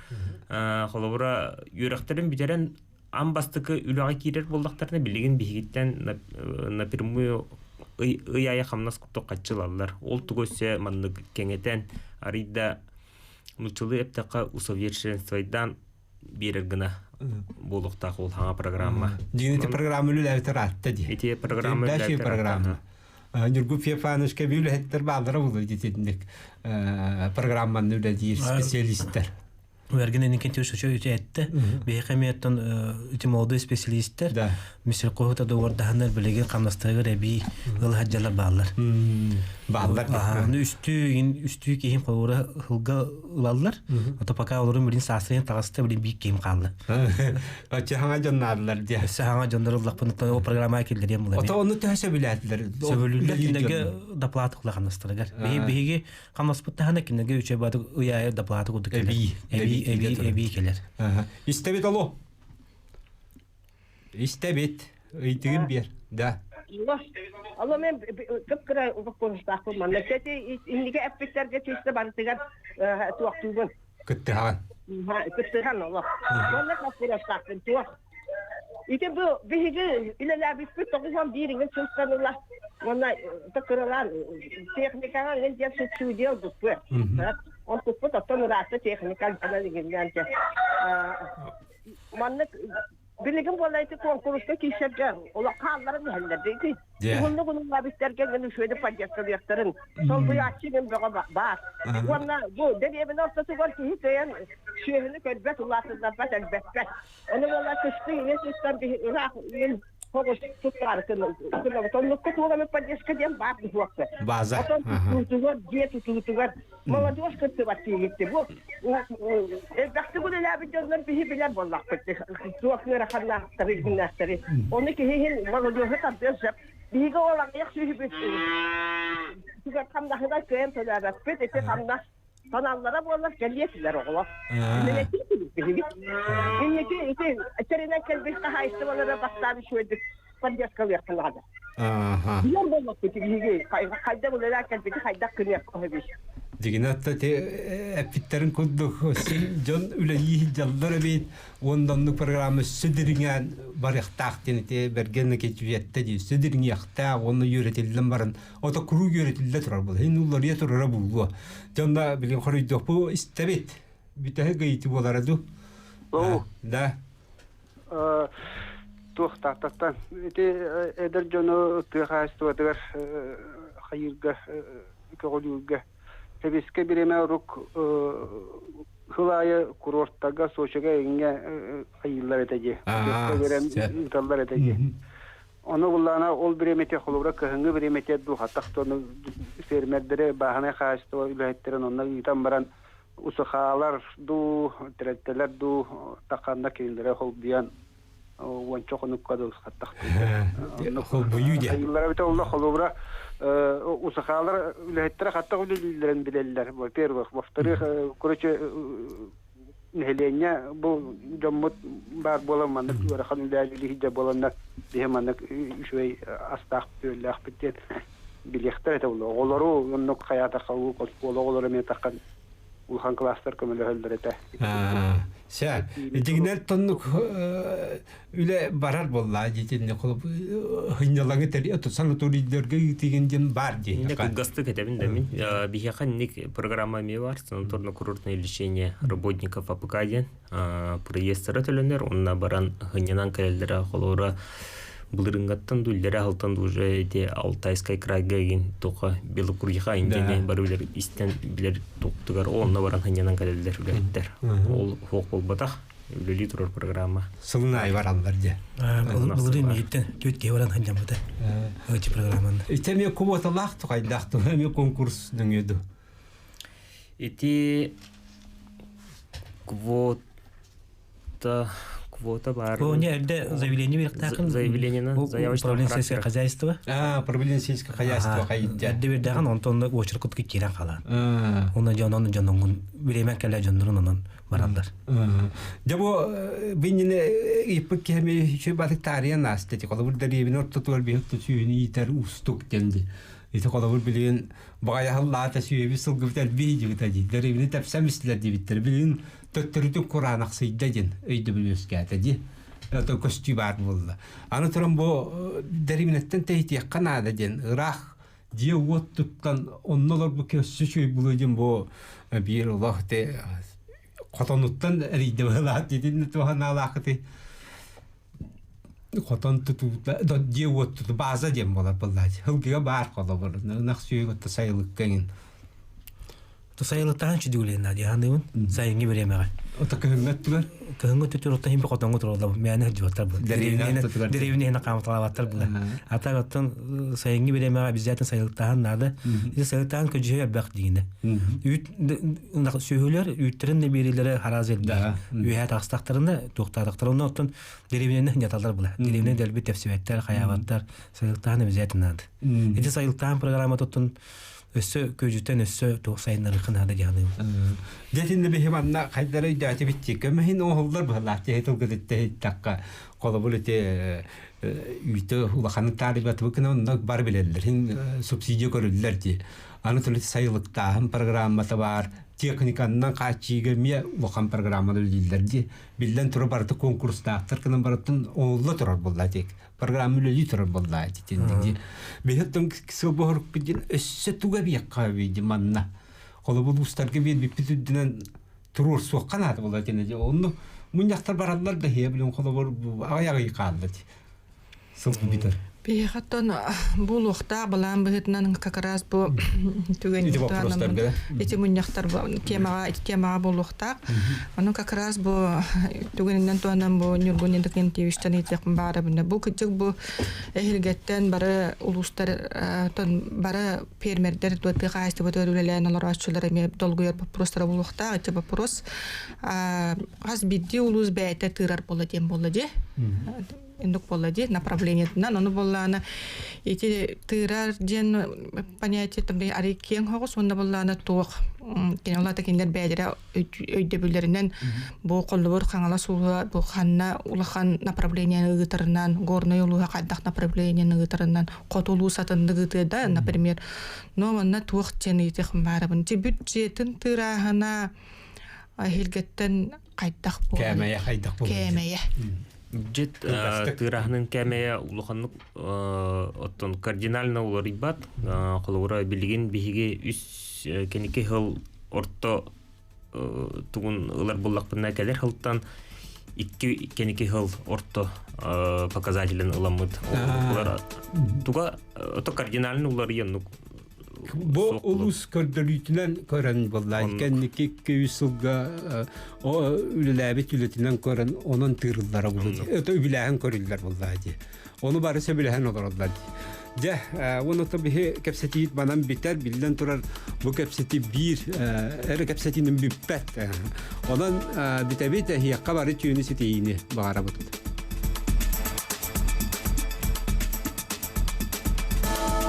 холобура үөрэхтэрин бүтэрэн ан бастакы үлэҕэ киирэр буоллахтарына билигин биһигиттэн напрямую ый, ый аайы хамнас курдук хаччы ылаллар. Ол тугу өссө маннык кэҥэтэн арыйда нууччалыы эптэххэ усовершенствойдаан биэрэр гына буолуохтаах ол хаҥа программа. Дьиҥ ити программа үлэлээбитэ ыраатта дии. Ити программа үлэлээбитэ программа. Ньургу Феофановичка үлэһиттэр бааллара буолуо итинник программаны үлэлиир специалистер. Уэрген энникин түс үчө үтө этте. Биһиэхэ эмиэттэн ити молодой специалисттэр мисир коһута доҕордаһаннар билигин хамнастарыгар эбии ыл хаджалар бааллар. Бааллар. Аны үстүү үстүү киһим холура хылга ылаллар. Ото пока олорун билин саастырын таҕыста билин биир киһим хаалла. Оччо хаҥа дьоннаарлар диэ. Өссө хаҥа дьоннор ыллахпын о программа киллэриэм була. Ото ону төһө сөбүлээтилэр? Сөбүлүүллэр кинилэргэ доплата хамнастарыгар. Биһиги хамнаспыт таһына кинилэргэ үчүгэй баатык ый аайы доплата курдук кэлэр. Эбии. Эбии, эбии, эбии кэлэр. Истэбит олу. Истэбит. Ыйтыгын биэр. Да. Алло, мен кып-кыра боппуруостаахпын манна. Кстати, инниге эппиттерге чисто барытыгар туохтуубун. Кыттыһаҕын. Кыттыһан олох. Манна боппуруостаахпын туох. Ити бу биһиги үлэлээбиппит 91 сылтан ыла уонна кыралаан техникаҕа эн диэн субсидия ылбыппыт. Онтуппут оттон ыраатта техника дьэ. Маннык билигин буолла ити куонкуруска киирсэргэ олох хаалларан иһэллэр дии. Уһуннук унуллаабыттарга гын үчүгэйдик поддержкалыахтарын солбуйааччы гын бөҕө баар. Уонна бу дэриэбинэ ортотугар киһи кыайан сүөһүнү көрбөт, улаатыннарбат, элбэппэт. Ону буолла кыстыы ийэ сыстан биһи ыраах иин хоҕус туттаары кынабыт. Оннукка туох эмэ поддержка диэн баар дуһуохта. База. Отон тутуутугар, дьиэ тутуутугар молодежь кыттыбат диигитти. Бу элбэхтик үлэлээбит дьоннор биһи билэр буоллахпыт. Туох ыараханнаахтары, гыннаахтары. Ону киһи иһин молодежи тардыан сөп. Биһиги ол аҕыйах сүүһүбүт түгэр хамнаһынан кыайан төлөөбөппүт. Ити хамнас Саналлара буоллар кэлиэ этилэр оҕолор. Биһиги. Инники ити тэринэн кэлбит хаһаайыстыбалара бастаан үчүгэйдик поддержкалыахха наада. Билэр буоллахпыт биһиги хайдах үлэлээн кэлбити хайдах гыныахха сөбүй. Дигинэ те эппиттерин курдук син дьон үлэлии сылдьаллар эбит уонна оннук программа сүдүрүҥээн барыахтаах диэн ити бэргэн кичүөттэ дии сүдүрүҥиэхтээх уонна үөрэтиллэн баран Ото куруук үөрэтиллэ турар буолла. Хин уларыйа турара буолуо. Дьонно билин хоруйдуохпу истэбит. Бүтэһик ыйытыы буолара дуу? Оу. Да. Туох тааттаттан ити эдэр дьону тыа хаһаайыстыбатыгар хайыырга көҕүлүүргэ сэбиэскэй бириэмэ урук сыл аайы курортарга Сочига иҥҥэ хайыыллар этэ дии. Ыыталлар этэ дии. Ону буллаана ол бириэмэтэ холобура кыһыҥҥы бириэмэтэ дуу хаттах тону фермердэри бааһынай хаһаайыстыба үлэһиттэрин онно ыытан баран усухаалар дуу тэрилтэлэр дуу тахханна кинилэри холбуйан уонча хонукка дуу хаттах холбуйуу диэн айыллара бит олла холобура усухаалар үлэһиттэрэ хаттах үлэлииллэрин билэллэр во-первых во-вторых короче нэһилиэнньэ бу дьоммут баар буолан маннык ыарахан үлэлии сылдьар буоланнар биһи маннык үчүгэй астаах-үөллээхпит диэн билиэхтэр этэ буолуо. Оҕолору оннук хайаатахха уу оскуола оҕолоро эмиэ таххан улахан кылаастар көмөлөһөллөр этэ. Сэ, дьиҥинэн тоннук үлэ барар буоллаа диэтинне холоп хынньалаҥы тэри санаторийдарга ыытыгын диэн бар дии. Инде кылгастык этэбин да мин. Биһиэхэ инник программа эмиэ бар. Санаторно-курортное лечение работников АПК диэн проездтара төлөнөр. Онно баран хынньанан кэлэллэрэ холобура былырыҥҥаттан ду иллэрэ аһылтан ду уже эти Алтайскай крайга игин тоха Белокурьиха индине бары билэр истэн билэр туктугар онно баран хынньанан кэлэллэр үлэһиттэр. Ол хуох буолбатах. үлэлии турар программа. Сылын аайы бараллар дьэ. Былырыын миигиттэн түөрт киһи баран сылдьаммыта. Ычы программаны. Ити эмиэ квоталаах тухайдаах туһа эмиэ конкурс нөҥүө ду. Ити квота квота баар. О, не, эрдэ заявление берихтаахын. Заявлениенан заявочного Управление сельское хозяйство. А, управление сельское хозяйство хайдя. Эрдэ бердэҕин онтон очеркут киирэн хаалан. Онно дьонон дьонуҥун бириэмэ кэлэ дьоннорун онон бараллар. Дьэ бу биннини ыйыппыт киһи үчүгэй батык таарыйан ааста ити холобур дэриэбинэ ортотугар биһи сүүһүнү иитэр уустук диэн дии. Ити холобур билигин баҕайаһыллаата сүөбү сылгыбыт элбии дьибитэ дии. Дэриэбинэ тэпсэм истилэр диэбиттэр. Билигин төттөрүтүн кураанахсыйда диэн өйдөбүл үөскээтэ дии. Это көстүү баар буолла. Аны туран бу дэриэбинэттэн тэйитиэххэ наада диэн ыраах дьиэ-уот туттан онно олорбут өссө үчүгэй буолуо диэн бу биир олох ити хотонуттан эрийдэ быһыылаах диэтин туһанаалаахыты хотон тутуута дьиэ-уот туту бааза диэн буолар буоллааччы һылгыга баар холобур ынах сүөһү кытта сайылыкка эҥин Сайылыктаан чүдүгүлээн дии ханыыбын сайыҥҥы бириэмэҕэ. Ото кыһыҥҥы өттүгэр? Кыһыҥҥы өттүгэр оттон иһин хотоҥҥо тураллар мээнэ сылдьыбаттар бу. Дэриэбинэ иһин хаамыталаабаттар була. Ата оттон сайыҥҥы бириэмэҕэ обязательно сайылыктааһын наада. Ити сайылыктааһын көдьүүһэ элбэх диигинэ. Үүт сүөһүлэр үүттэрин да биэриилэрэ хараас элбэх. Үөһээ таҕыстахтарына туохтаатахтарына оттон дэриэбинэни сынньаталлар була. Дэриэбинэ дэлби тэпсибэттэр, хайаабаттар. Сайылыктааһын обязательно наада. Ити сайылыктааһын программата оттон өссө күөдьүтэн өссө туох сайыннарыахха наада дии саныыбын. Дьэ итиннэ биһи манна хайдары өйдөөтүбүт дии. Көмөһүн оҥоһуллар быһылаах дии тылгытыттан иһиттэххэ холобур ити үүтэ улаханнык таарыйбатыбыт гына онно бар билэллэр. Хин субсидия көрүллэр дии. Аны туран сайылыктааһын программата баар. Техниканнан хааччыйыыга эмиэ улахан программаны үлэлииллэр дии. Биллэн турар барыта конкурстаахтар гынан барытын оҥоһулла турар буолла тик. Программа үлэлии турар буолла итинник биһиттэн сылбоһорукпут диэн өссө туга биэххэ види манна холобур уустарга биэрбиппит үрдүнэн туруорсуохха наада буолла итиннэ онну Мунньахтар бараллар да хие билин холобур аҕай хаалла дии. Сыл бүтэр. Биһиэхэттэн буолуохтаах былаан быһыытынан как раз бу түгэн Ити вопростарга. Ити мунньахтар темаҕа ити темаҕа буолуохтаах. Ону как раз бу түгэнинэн туһанан бу Ньургун Иннокентьевичтан ыйытыахпын баҕарабын. Бу кырдьык бу эһилгэттэн бары улуустар бары фермердэр тыа хаһаайыстыбатыгар үлэлээн олорооччулар эмиэ долгуйар боппуруостара буолуохтаах. Ити вопрос хас биирдии улуус бэйэтэ тыырар буолла диэн буолла дии. Индук буолла дии направлениетынан ону буоллаана ити тыырар диэн понятие там арый киэҥ хоҕус уонна буоллаана туох кини олата кинилэр бэйэлэрэ өйдөбүллэринэн бу холлубур Хаҥалас улууһа бу ханна улахан направлениены ыытарынан Горнай улууһа хайдах направлениены ыытарынан хоту улуус атыннык ыытыа да например но манна туох диэн ыйытыах баарабын ти бюджетин тыырааһына эһилгэттэн хайдах буолар Кээмэйэ хайдах буолар кээмэйэ Бюджет тыырааһынын кээмэйэ улаханнык оттон кардинально уларыйбат. Холобура билигин биһиги үс кэнники сыл орто тугун ылар буллахпына кэлэр сылтан икки кэнники сыл орто показателин ыламмыт. Туга ото кардинально уларыйан Бу улус көрдөрүүтүнэн көрөн буолла. Кэнники 200 сылга үлэлээбит үлэтинэн көрөн онон тыырыллара буолла. Это үбүлээһин көрүллэр буолла дии. Ону бары сөбүлэһэн олороллор дии. Дьэ, уонна биһи кэпсэтиит манан бүтэр, биллэн турар бу кэпсэтии биир эрэ кэпсэтиинэн бүппэт. Онон бүтэбит эһиэххэ бары түүнү ситиһиини баҕарабыт.